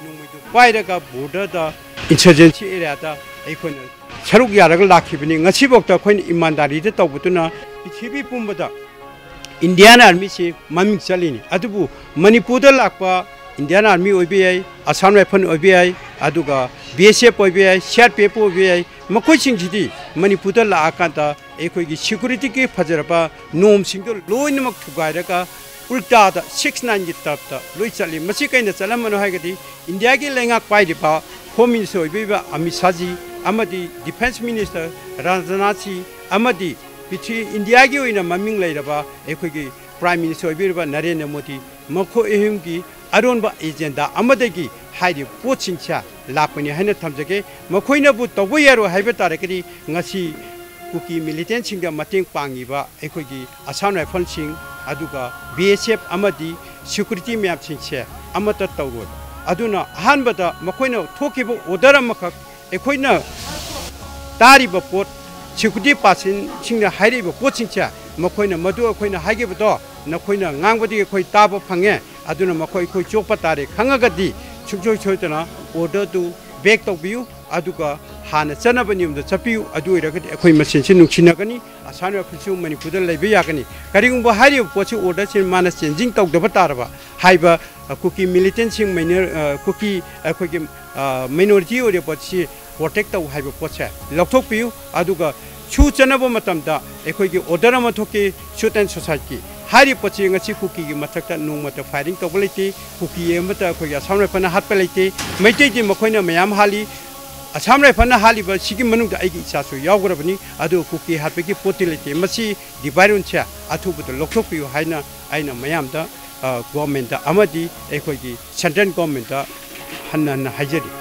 ꯅꯣꯡꯃꯩꯗꯨ ꯄꯥꯏꯔꯒ borderꯗ, insurgency areaꯗ ꯑꯩꯈꯣꯏꯅ ꯁꯔꯨꯛ ꯌꯥꯔꯒ ꯂꯥꯛꯈꯤꯕꯅꯤ꯫ ꯉꯁꯤꯐꯥꯎꯗ ꯑꯩꯈꯣꯏꯅ ꯏꯃꯥꯟꯗꯥꯔꯤꯗ ꯇꯧꯕꯗꯨꯅ ꯄ꯭ꯔꯤꯊꯤꯕꯤ ꯄꯨꯝꯕꯗ ꯏꯟꯗꯤꯌꯥꯟ ꯑꯥꯔꯃꯤꯁꯤ ꯃꯃꯤꯡ ꯆꯠꯂꯤꯅꯤ꯫ ꯑꯗꯨꯕꯨ ꯃꯅꯤꯄꯨꯔꯗ ꯂꯥꯛꯄ ꯏꯟꯗꯤꯌꯥꯟ ꯑꯥꯔꯃꯤ ꯑꯣꯏꯕ ꯌꯥꯏ, ꯑꯁꯥꯝ ꯔꯥꯏꯐꯜ ꯑꯣꯏꯕ ꯌꯥꯏ, ꯑꯗꯨꯒ ꯕꯤ ꯑꯦꯁ ꯑꯦꯐ ꯑꯣꯏꯕ ꯌꯥꯏ, ꯁꯤ ꯑꯥꯔ ꯄꯤ ꯑꯦꯐ ꯑꯣꯏꯕ ꯌꯥꯏ, ꯃꯈꯣꯏꯁꯤꯡꯁꯤꯗꯤ ꯃꯅꯤꯄꯨꯔꯗ ꯂꯥꯛꯑꯀꯥꯟꯗ ꯑꯩꯈꯣꯏꯒꯤ ꯁꯦꯀ꯭ꯌꯨꯔꯤꯇꯤꯒꯤ ꯐꯖꯔꯕ ꯅꯣꯝꯁꯤꯡꯗꯨ ꯂꯣꯏꯅꯃꯛ ꯊꯨꯒꯥꯏꯔꯒ ꯎꯜꯇꯥꯗ ꯁꯤꯛꯁ ꯅꯥꯏꯟꯒꯤ ꯇꯔꯞꯇ ꯂꯣꯏ ꯆꯠꯂꯤ꯫ ꯃꯁꯤ ꯀꯩꯅ ꯆꯠꯂꯝꯕꯅꯣ ꯍꯥꯏꯔꯒꯗꯤ ꯏꯟꯗꯤꯌꯥꯒꯤ ꯂꯩꯉꯥꯛ ꯄꯥꯏꯔꯤꯕ ꯍꯣꯝ ꯃꯤꯅꯤꯁꯇꯔ ꯑꯣꯏꯕꯤꯔꯤꯕ ꯑꯃꯤꯠ ꯁꯥꯍꯖꯤ ꯑꯃꯗꯤ ꯗꯤꯐꯦꯟꯁ ꯃꯤꯅꯤꯁꯇꯔ ꯔꯥꯖꯅꯥꯊ ꯁꯤ ꯑꯃꯗꯤ ꯄ꯭ꯔꯤꯊꯤ-, ꯏꯟꯗꯤꯌꯥꯒꯤ ꯑꯣꯏꯅ ꯃꯃꯤꯡ ꯂꯩꯔꯕ ꯑꯩꯈꯣꯏꯒꯤ ꯄ꯭ꯔꯥꯏꯝ ꯃꯤꯅꯤꯁꯇꯔ ꯑꯣꯏꯕꯤꯔꯤꯕ ꯅꯔꯦꯟꯗ꯭ꯔ ꯃꯣꯗꯤ, ꯃꯈꯣꯏ ꯑꯍꯨꯝꯒꯤ ꯑꯔꯣꯟꯕ ꯑꯦꯖꯦꯟꯗꯥ ꯑꯃꯗꯒꯤ ꯍꯥꯏꯔꯤꯕ ꯄꯣꯠꯁꯤꯡꯁꯦ ꯂꯥꯛꯄꯅꯤ ꯍꯥꯏꯅ ꯊꯝꯖꯒꯦ꯫ ꯃꯈꯣꯏꯅꯕꯨ ꯇꯧꯕ ꯌꯥꯔꯣꯏ ꯍꯥꯏꯕ ꯇꯥꯔꯒꯗꯤ ꯉꯁꯤ ꯀꯨꯀꯤ ꯃꯤꯂꯤꯇꯦꯟꯁꯤꯡꯗ ꯃꯇꯦꯡ ꯄꯥꯡꯉꯤꯕ ꯑꯩꯈꯣꯏꯒꯤ ꯑꯁꯥꯝ ꯔꯥꯏꯐꯜꯁꯤꯡ, ꯑꯗꯨꯒ ꯕꯤ ꯑꯦꯁ ꯑꯦꯐ ꯑꯃꯗꯤ ꯁꯦꯀ꯭ꯌꯨꯔꯤꯇꯤ ꯃꯌꯥꯝꯁꯤꯡꯁꯦ ꯑꯃꯠꯇ ꯇꯧꯔꯣꯏ꯫ ꯑꯗꯨꯅ ꯑꯍꯥꯟꯕꯗ ꯃꯈꯣꯏꯅ ꯊꯣꯛꯈꯤꯕ ꯑꯣꯔꯗꯔ ꯑꯃꯈꯛ ꯑꯩꯈꯣꯏꯅ ꯇꯥꯔꯤꯕ ꯄꯣꯠ, ꯁꯦꯀ꯭ꯌꯨꯔꯤꯇꯤ ꯄꯥꯔꯁꯟꯁꯤꯡꯅ ꯍꯥꯏꯔꯛꯏꯕ ꯄꯣꯠꯁꯤꯡꯁꯦ, ꯃꯈꯣꯏꯅ ꯃꯗꯨ ꯑꯩꯈꯣꯏꯅ ꯍꯥꯏꯈꯤꯕꯗꯣ ꯅꯈꯣꯏꯅ ꯉꯥꯡꯕꯗꯒꯤ ꯑꯩꯈꯣꯏ ꯇꯥꯕ ꯐꯪꯉꯦ, ꯑꯗꯨꯅ ꯃꯈꯣꯏ ꯑꯩꯈꯣꯏ ꯆꯣꯞꯄ ꯇꯥꯔꯦ ꯈꯪꯉꯒꯗꯤ ꯁꯨꯡꯁꯣꯏ ꯁꯣꯏꯗꯅ ꯑꯣꯔꯗꯔꯗꯨ ꯕꯦꯛ ꯇꯧꯕꯤꯌꯨ, ꯑꯗꯨꯒ ꯍꯥꯟꯅ ꯆꯠꯅꯕ ꯅꯤꯌꯣꯝꯗ ꯆꯠꯄꯤꯌꯨ꯫ ꯑꯗꯨ ꯑꯣꯏꯔꯒꯗꯤ ꯑꯩꯈꯣꯏ ꯃꯁꯦꯟꯁꯤ ꯅꯨꯡꯁꯤꯅꯒꯅꯤ, ꯑꯁꯥꯝ ꯔꯥꯏꯐꯜꯁꯨ ꯃꯅꯤꯄꯨꯔꯗ ꯂꯩꯕ ꯌꯥꯒꯅꯤ꯫ ꯀꯔꯤꯒꯨꯝꯕ ꯍꯥꯏꯔꯤꯕ ꯄꯣꯠꯁꯤ ꯑꯣꯔꯗꯔꯁꯤ ꯃꯥꯅ ꯆꯦꯟꯖꯤꯡ ꯇꯧꯗꯕ ꯇꯥꯔꯕ, ꯍꯥꯏꯕ ꯀꯨꯀꯤ ꯃꯤꯂꯤꯇꯦꯟꯁꯤꯡ, ꯃꯥꯏꯅꯔ-, ꯑ, ꯀꯨꯀꯤ ꯑꯩꯈꯣꯏꯒꯤ, ꯑ, ꯃꯥꯏꯅꯣꯔꯤꯇꯤ ꯑꯣꯏꯔꯤꯕ ꯄꯣꯠꯁꯤ ꯄ꯭ꯔꯣꯇꯦꯛ ꯇꯧ ꯍꯥꯏꯕ ꯄꯣꯠꯁꯦ ꯂꯧꯊꯣꯛꯄꯤꯌꯨ꯫ ꯑꯗꯨꯒ ꯁꯨ ꯆꯠꯅꯕ ꯃꯇꯝꯗ ꯑꯩꯈꯣꯏꯒꯤ ꯑꯣꯔꯗꯔ ꯑꯃ ꯊꯣꯛꯈꯤ, ꯁꯨꯠ ꯑꯦꯟ ꯁꯣꯁꯥꯏꯠꯀꯤ꯫ ꯍꯥꯏꯔꯤꯕ ꯄꯣꯠꯁꯤ ꯉꯁꯤ ꯀꯨꯀꯤꯒꯤ ꯃꯊꯛꯇ ꯅꯣꯡꯃꯇ ꯐꯥꯏꯔꯤꯡ ꯇꯧꯕ ꯂꯩꯇꯦ, ꯀꯨꯀꯤ ꯑꯃꯠꯇ ꯑꯩꯈꯣꯏꯒꯤ ꯑꯁꯥꯝ ꯔꯥꯏꯐꯜꯅ ꯍꯥꯠꯄ ꯂꯩꯇꯦ꯫ ꯃꯩꯇꯩꯗꯤ ꯃꯈꯣꯏꯅ ꯃꯌꯥꯝ ꯍꯥꯠꯂꯤ, ꯑꯁꯥꯝ ꯔꯥꯏꯐꯜꯅ ꯍꯥꯠꯂꯤꯕ ꯁꯤꯒꯤ ꯃꯅꯨꯡꯗ ꯑꯩꯒꯤ ꯏꯆꯥꯁꯨ ꯌꯥꯎꯈ꯭ꯔꯕꯅꯤ, ꯑꯗꯨ ꯀꯨꯀꯤ ꯍꯥꯠꯄꯒꯤ ꯄꯣꯠꯇꯤ ꯂꯩꯇꯦ꯫ ꯃꯁꯤ ꯗꯤꯚꯥꯏꯠ ꯔꯨꯜꯁꯦ ꯑꯊꯨꯕꯗ ꯂꯧꯊꯣꯛꯄꯤꯌꯨ ꯍꯥꯏꯅ ꯑꯩꯅ ꯃꯌꯥꯝꯗ, ꯑ, ꯒꯣꯔꯃꯦꯟꯗ ꯑꯃꯗꯤ ꯑꯩꯈꯣꯏꯒꯤ ꯁꯦꯟꯇ꯭ꯔꯦꯜ ꯒꯣꯔꯃꯦꯟꯗ ꯍꯟꯅ ꯍꯟꯅ ꯍꯥꯏꯖꯔꯤ꯫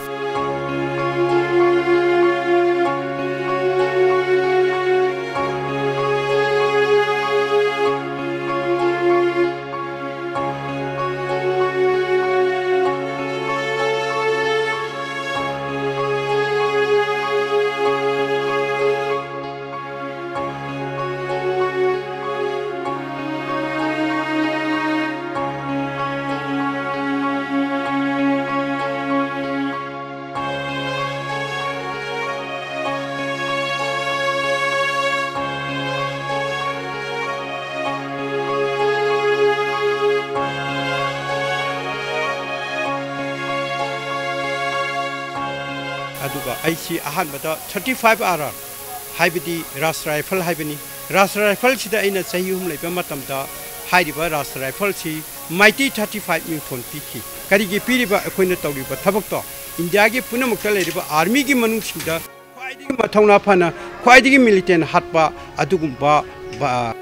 ꯑꯩꯁꯤ ꯑꯍꯥꯟꯕꯗ thirty five R R, ꯍꯥꯏꯕꯗꯤ ꯔꯥꯁ ꯔꯥꯏꯐꯜ ꯍꯥꯏꯕꯅꯤ꯫ ꯔꯥꯁ ꯔꯥꯏꯐꯜꯁꯤꯗ ꯑꯩꯅ ꯆꯍꯤ ꯑꯍꯨꯝ ꯂꯩꯕ ꯃꯇꯝꯗ ꯍꯥꯏꯔꯤꯕ ꯔꯥꯁ ꯔꯥꯏꯐꯜꯁꯤ Mighty thirty five ꯃꯤꯡꯊꯣꯟ ꯄꯤꯈꯤ꯫ ꯀꯔꯤꯒꯤ ꯄꯤꯔꯤꯕ? ꯑꯩꯈꯣꯏꯅ ꯇꯧꯔꯤꯕ ꯊꯕꯛꯇꯣ ꯏꯟꯗꯤꯌꯥꯒꯤ ꯄꯨꯝꯅꯃꯛꯇ ꯂꯩꯔꯤꯕ ꯑꯥꯔꯃꯤꯒꯤ ꯃꯅꯨꯡꯁꯤꯡꯗ ꯈ꯭ꯋꯥꯏꯗꯒꯤ ꯃꯊꯧꯅꯥ ꯐꯅ, ꯈ꯭ꯋꯥꯏꯗꯒꯤ ꯃꯤꯂꯤꯇꯦꯟ ꯍꯥꯠꯄ ꯑꯗꯨꯒꯨꯝꯕ ꯕ-,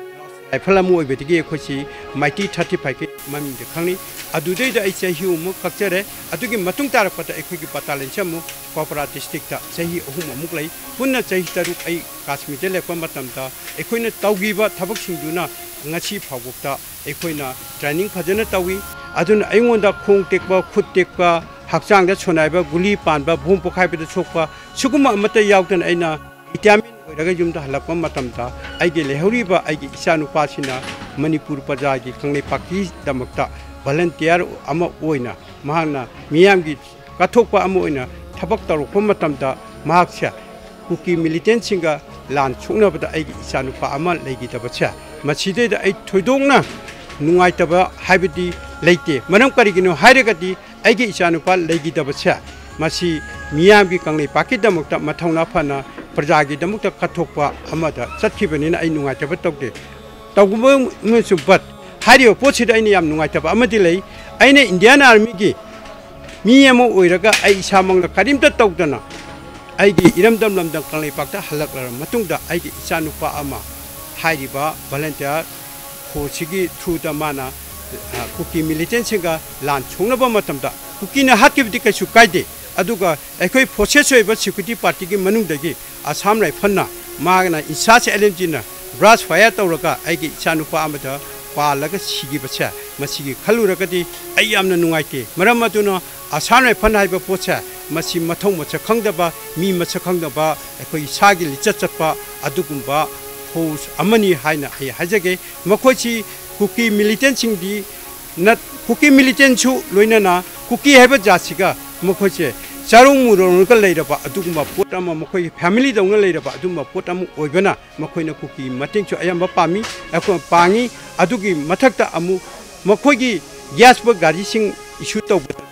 ꯔꯥꯏꯐꯜ ꯑꯃ ꯑꯣꯏꯕꯗꯒꯤ ꯑꯩꯈꯣꯏꯁꯤ Mighty thirty five ꯀꯤ ꯃꯃꯤꯡꯗ ꯈꯪꯅꯩ꯫ ꯑꯗꯨꯗꯩꯗ ꯑꯩ ꯆꯍꯤ ꯑꯃꯨꯛ ꯀꯛꯆꯔꯦ꯫ ꯑꯗꯨꯒꯤ ꯃꯇꯨꯡ ꯇꯥꯔꯛꯄꯗ ꯑꯩꯈꯣꯏꯒꯤ ꯕꯇꯥꯂꯤꯌꯟꯁꯤ ꯑꯃꯨꯛ ꯀ꯭ꯋꯥꯄꯔꯥ ꯗꯤꯁꯇ꯭ꯔꯤꯛꯇ ꯆꯍꯤ ꯑꯍꯨꯝ ꯑꯃꯨꯛ ꯂꯩ꯫ ꯄꯨꯟꯅ ꯆꯍꯤ ꯇꯔꯨꯛ ꯑꯩ ꯀꯥꯁꯃꯤꯔꯗ ꯂꯦꯞꯄ ꯃꯇꯝꯗ ꯑꯩꯈꯣꯏꯅ ꯇꯧꯈꯤꯕ ꯊꯕꯛꯁꯤꯡꯗꯨꯅ ꯉꯁꯤ ꯐꯥꯎꯕꯇ ꯑꯩꯈꯣꯏꯅ ꯇ꯭ꯔꯦꯅꯤꯡ ꯐꯖꯅ ꯇꯧꯏ꯫ ꯑꯗꯨꯅ ꯑꯩꯉꯣꯟꯗ ꯈꯣꯡ ꯇꯦꯛꯄ, ꯈꯨꯠ ꯇꯦꯛꯄ, ꯍꯛꯆꯥꯡꯗ ꯁꯣꯟꯅꯥꯏꯕ, ꯒꯨꯂꯤ ꯄꯥꯟꯕ, ꯕꯣꯝ ꯄꯣꯈꯥꯏꯕꯗ ꯁꯣꯛꯄ, ꯁꯤꯒꯨꯝꯕ ꯑꯃꯠꯇ ꯌꯥꯎꯗꯅ ꯑꯩꯅ ꯔꯤꯇꯥꯌꯔꯃꯦꯟ ꯑꯣꯏꯔꯒ ꯌꯨꯝꯗ ꯍꯜꯂꯛꯄ ꯃꯇꯝꯗ ꯑꯩꯒꯤ ꯂꯩꯍꯧꯔꯤꯕ ꯑꯩꯒꯤ ꯏꯆꯥꯅꯨꯄꯥꯁꯤꯅ ꯃꯅꯤꯄꯨꯔ ꯄ꯭ꯔꯖꯥꯒꯤ ꯀꯪꯂꯩꯄꯥꯛꯀꯤꯗꯃꯛꯇ ꯚꯣꯂꯨꯟꯇꯤꯌꯔ ꯑꯃ ꯑꯣꯏꯅ ꯃꯍꯥꯛꯅ ꯃꯤꯌꯥꯝꯒꯤ ꯀꯠꯊꯣꯛꯄ ꯑꯃ ꯑꯣꯏꯅ ꯊꯕꯛ ꯇꯧꯔꯛꯄ ꯃꯇꯝꯗ ꯃꯍꯥꯛꯁꯦ ꯀꯨꯀꯤ ꯃꯤꯂꯤꯇꯦꯟꯁꯤꯡꯒ ꯂꯥꯟ ꯁꯣꯛꯅꯕꯗ ꯑꯩꯒꯤ ꯏꯆꯥꯅꯨꯄꯥ ꯑꯃ ꯂꯩꯈꯤꯗꯕꯁꯦ, ꯃꯁꯤꯗꯩꯗ ꯑꯩ ꯊꯣꯏꯗꯣꯛꯅ ꯅꯨꯡꯉꯥꯏꯇꯕ ꯍꯥꯏꯕꯗꯤ ꯂꯩꯇꯦ꯫ ꯃꯔꯝ ꯀꯔꯤꯒꯤꯅꯣ ꯍꯥꯏꯔꯒꯗꯤ ꯑꯩꯒꯤ ꯏꯆꯥꯅꯨꯄꯥ ꯂꯩꯈꯤꯗꯕꯁꯦ ꯃꯁꯤ ꯃꯤꯌꯥꯝꯒꯤ ꯀꯪꯂꯩꯄꯥꯛꯀꯤꯗꯃꯛꯇ ꯃꯊꯧꯅꯥ ꯐꯅ ꯄ꯭ꯔꯖꯥꯒꯤꯗꯃꯛꯇ ꯀꯠꯊꯣꯛꯄ ꯑꯃꯗ ꯆꯠꯈꯤꯕꯅꯤꯅ ꯑꯩ ꯅꯨꯡꯉꯥꯏꯇꯕ ꯇꯧꯗꯦ꯫ ꯇꯧꯕ ꯑꯃꯁꯨ, but ꯍꯥꯏꯔꯤꯕ ꯄꯣꯠꯁꯤꯗ ꯑꯩꯅ ꯌꯥꯝ ꯅꯨꯡꯉꯥꯏꯇꯕ ꯑꯃꯗꯤ ꯂꯩ꯫ ꯑꯩꯅ ꯏꯟꯗꯤꯌꯥꯟ ꯑꯥꯔꯃꯤꯒꯤ ꯃꯤ ꯑꯃ ꯑꯣꯏꯔꯒ ꯑꯩ ꯏꯁꯥꯃꯛꯅ ꯀꯔꯤꯝꯇ ꯇꯧꯗꯅ ꯑꯩꯒꯤ ꯏꯔꯝꯗꯝ ꯂꯝꯗꯝ ꯀꯪꯂꯩꯄꯥꯛꯇ ꯍꯜꯂꯛꯂꯕ ꯃꯇꯨꯡꯗ ꯑꯩꯒꯤ ꯏꯆꯥꯅꯨꯄꯥ ꯑꯃ ꯍꯥꯏꯔꯤꯕ ꯚꯣꯂꯨꯟꯇꯤꯌꯔ ꯐꯣꯔꯁꯁꯤꯒꯤ ꯊ꯭ꯔꯨꯗ ꯃꯥꯅ, ꯑ, ꯀꯨꯀꯤ ꯃꯤꯂꯤꯇꯦꯟꯁꯤꯡꯒ ꯂꯥꯟ ꯁꯣꯛꯅꯕ ꯃꯇꯝꯗ ꯀꯨꯀꯤꯅ ꯍꯥꯠꯈꯤꯕꯗꯤ ꯀꯩꯁꯨ ꯀꯥꯏꯗꯦ, ꯑꯗꯨꯒ ꯑꯩꯈꯣꯏ ꯐꯣꯔꯁꯦꯁ ꯑꯣꯏꯕ ꯁꯦꯀ꯭ꯌꯨꯔꯤꯇꯤ ꯄꯥꯔꯇꯤꯒꯤ ꯃꯅꯨꯡꯗꯒꯤ ꯑꯁꯥꯝ ꯔꯥꯏꯐꯜꯅ ꯃꯥꯅ ꯏꯟꯆꯥꯔꯖ ꯑꯦꯜ ꯑꯦꯟ ꯖꯤꯅ ꯕ꯭ꯔꯥꯁ ꯐꯥꯌꯔ ꯇꯧꯔꯒ ꯑꯩꯒꯤ ꯏꯆꯥꯅꯨꯄꯥ ꯑꯃꯗ ꯄꯥꯜꯂꯒ ꯁꯤꯈꯤꯕꯁꯦ, ꯃꯁꯤꯒꯤ ꯈꯜꯂꯨꯔꯒꯗꯤ ꯑꯩ ꯌꯥꯝꯅ ꯅꯨꯡꯉꯥꯏꯇꯦ꯫ ꯃꯔꯝ ꯑꯗꯨꯅ ꯑꯁꯥꯝ ꯔꯥꯏꯐꯜ ꯍꯥꯏꯕ ꯄꯣꯠꯁꯦ ꯃꯁꯤ ꯃꯊꯧ ꯃꯁꯛ ꯈꯪꯗꯕ, ꯃꯤ ꯃꯁꯛ ꯈꯪꯗꯕ, ꯑꯩꯈꯣꯏ ꯏꯁꯥꯒꯤ ꯂꯤꯆꯠ ꯆꯠꯄ ꯑꯗꯨꯒꯨꯝꯕ ꯐꯣꯔꯁ ꯑꯃꯅꯤ ꯍꯥꯏꯅ ꯑꯩ ꯍꯥꯏꯖꯒꯦ꯫ ꯃꯈꯣꯏꯁꯤ ꯀꯨꯀꯤ ꯃꯤꯂꯤꯇꯦꯟꯁꯤꯡꯗꯤ ꯅꯠ-, ꯀꯨꯀꯤ ꯃꯤꯂꯤꯇꯦꯟꯁꯨ ꯂꯣꯏꯅꯅ ꯀꯨꯀꯤ ꯍꯥꯏꯕ ꯖꯥꯠꯁꯤꯒ ꯃꯈꯣꯏꯁꯦ ꯆꯥꯔꯣꯡ ꯃꯨꯔꯣꯡꯒ ꯂꯩꯔꯕ ꯑꯗꯨꯒꯨꯝꯕ ꯄꯣꯠ ꯑꯃ, ꯃꯈꯣꯏꯒꯤ ꯐꯦꯃꯤꯂꯤꯗꯧꯅ ꯂꯩꯔꯕ ꯑꯗꯨꯒꯨꯝꯕ ꯄꯣꯠ ꯑꯃ ꯑꯣꯏꯕꯅ ꯃꯈꯣꯏꯅ ꯀꯨꯀꯤ ꯃꯇꯦꯡꯁꯨ ꯑꯌꯥꯝꯕ ꯄꯥꯝꯃꯤ, ꯑꯩꯈꯣꯏ ꯄꯥꯡꯉꯤ꯫ ꯑꯗꯨꯒꯤ ꯃꯊꯛꯇ ꯑꯃꯨꯛ ꯃꯈꯣꯏꯒꯤ ꯒ꯭ꯌꯥꯁ ꯒꯥꯔꯤꯁꯤꯡ ꯏꯁꯨ ꯇꯧꯕꯗꯁꯨ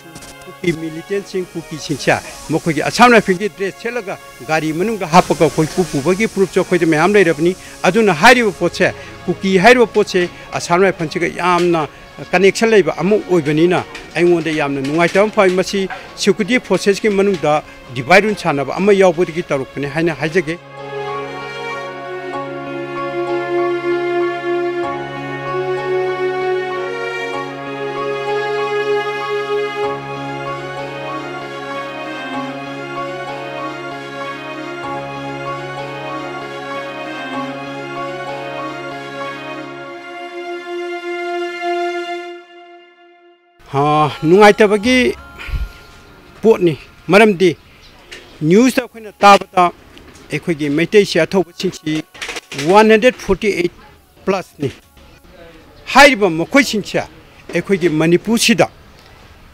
ꯀꯨꯀꯤ ꯀꯨꯀꯤ ꯃꯤꯂꯤꯇꯦꯟꯁꯤꯡ, ꯀꯨꯀꯤꯁꯤꯡꯁꯦ ꯃꯈꯣꯏꯒꯤ ꯑꯁꯥꯝ ꯔꯥꯏꯐꯜꯒꯤ ꯗ꯭ꯔꯦꯁ ꯁꯦꯠꯂꯒ ꯒꯥꯔꯤ ꯃꯅꯨꯡꯗ ꯍꯥꯞꯄꯒ ꯑꯩꯈꯣꯏ ꯄꯨ ꯄꯨꯕꯒꯤ ꯄ꯭ꯔꯨꯐꯁꯨ ꯑꯩꯈꯣꯏꯗ ꯃꯌꯥꯝ ꯂꯩꯔꯕꯅꯤ꯫ ꯑꯗꯨꯅ ꯍꯥꯏꯔꯤꯕ ꯄꯣꯠꯁꯦ, ꯀꯨꯀꯤ ꯍꯥꯏꯔꯤꯕ ꯄꯣꯠꯁꯦ ꯑꯁꯥꯝ ꯔꯥꯏꯐꯜꯁꯤꯒ ꯌꯥꯝꯅ ꯀꯅꯦꯛꯁꯟ ꯂꯩꯕ ꯑꯃ ꯑꯣꯏꯕꯅꯤꯅ ꯑꯩꯉꯣꯟꯗ ꯌꯥꯝꯅ ꯅꯨꯡꯉꯥꯏꯇꯕ ꯑꯃ ꯐꯥꯎꯏ꯫ ꯃꯁꯤ ꯁꯦꯀ꯭ꯌꯨꯔꯤꯇꯤ ꯐꯣꯔꯁꯦꯁꯀꯤ ꯃꯅꯨꯡꯗ ꯗꯤꯚꯥꯏꯠ ꯔꯨꯜ ꯁꯥꯟꯅꯕ ꯑꯃ ꯌꯥꯎꯕꯗꯒꯤ ꯇꯧꯔꯛꯄꯅꯤ ꯍꯥꯏꯅ ꯍꯥꯏꯖꯒꯦ꯫ ꯑꯥ, ꯅꯨꯡꯉꯥꯏꯇꯕꯒꯤ ꯄꯣꯠꯅꯤ꯫ ꯃꯔꯝꯗꯤ ꯅ꯭ꯌꯨꯁꯇ ꯑꯩꯈꯣꯏꯅ ꯇꯥꯕꯗ ꯑꯩꯈꯣꯏꯒꯤ ꯃꯩꯇꯩꯁꯦ ꯑꯊꯧꯕꯁꯤꯡꯁꯤ ꯋꯥꯟ ꯍꯟꯗ꯭ꯔꯦꯠ ꯐꯣꯔꯇꯤ ꯑꯩꯠ ꯄ꯭ꯂꯁꯅꯤ꯫ ꯍꯥꯏꯔꯤꯕ ꯃꯈꯣꯏꯁꯤꯡꯁꯦ ꯑꯩꯈꯣꯏꯒꯤ ꯃꯅꯤꯄꯨꯔꯁꯤꯗ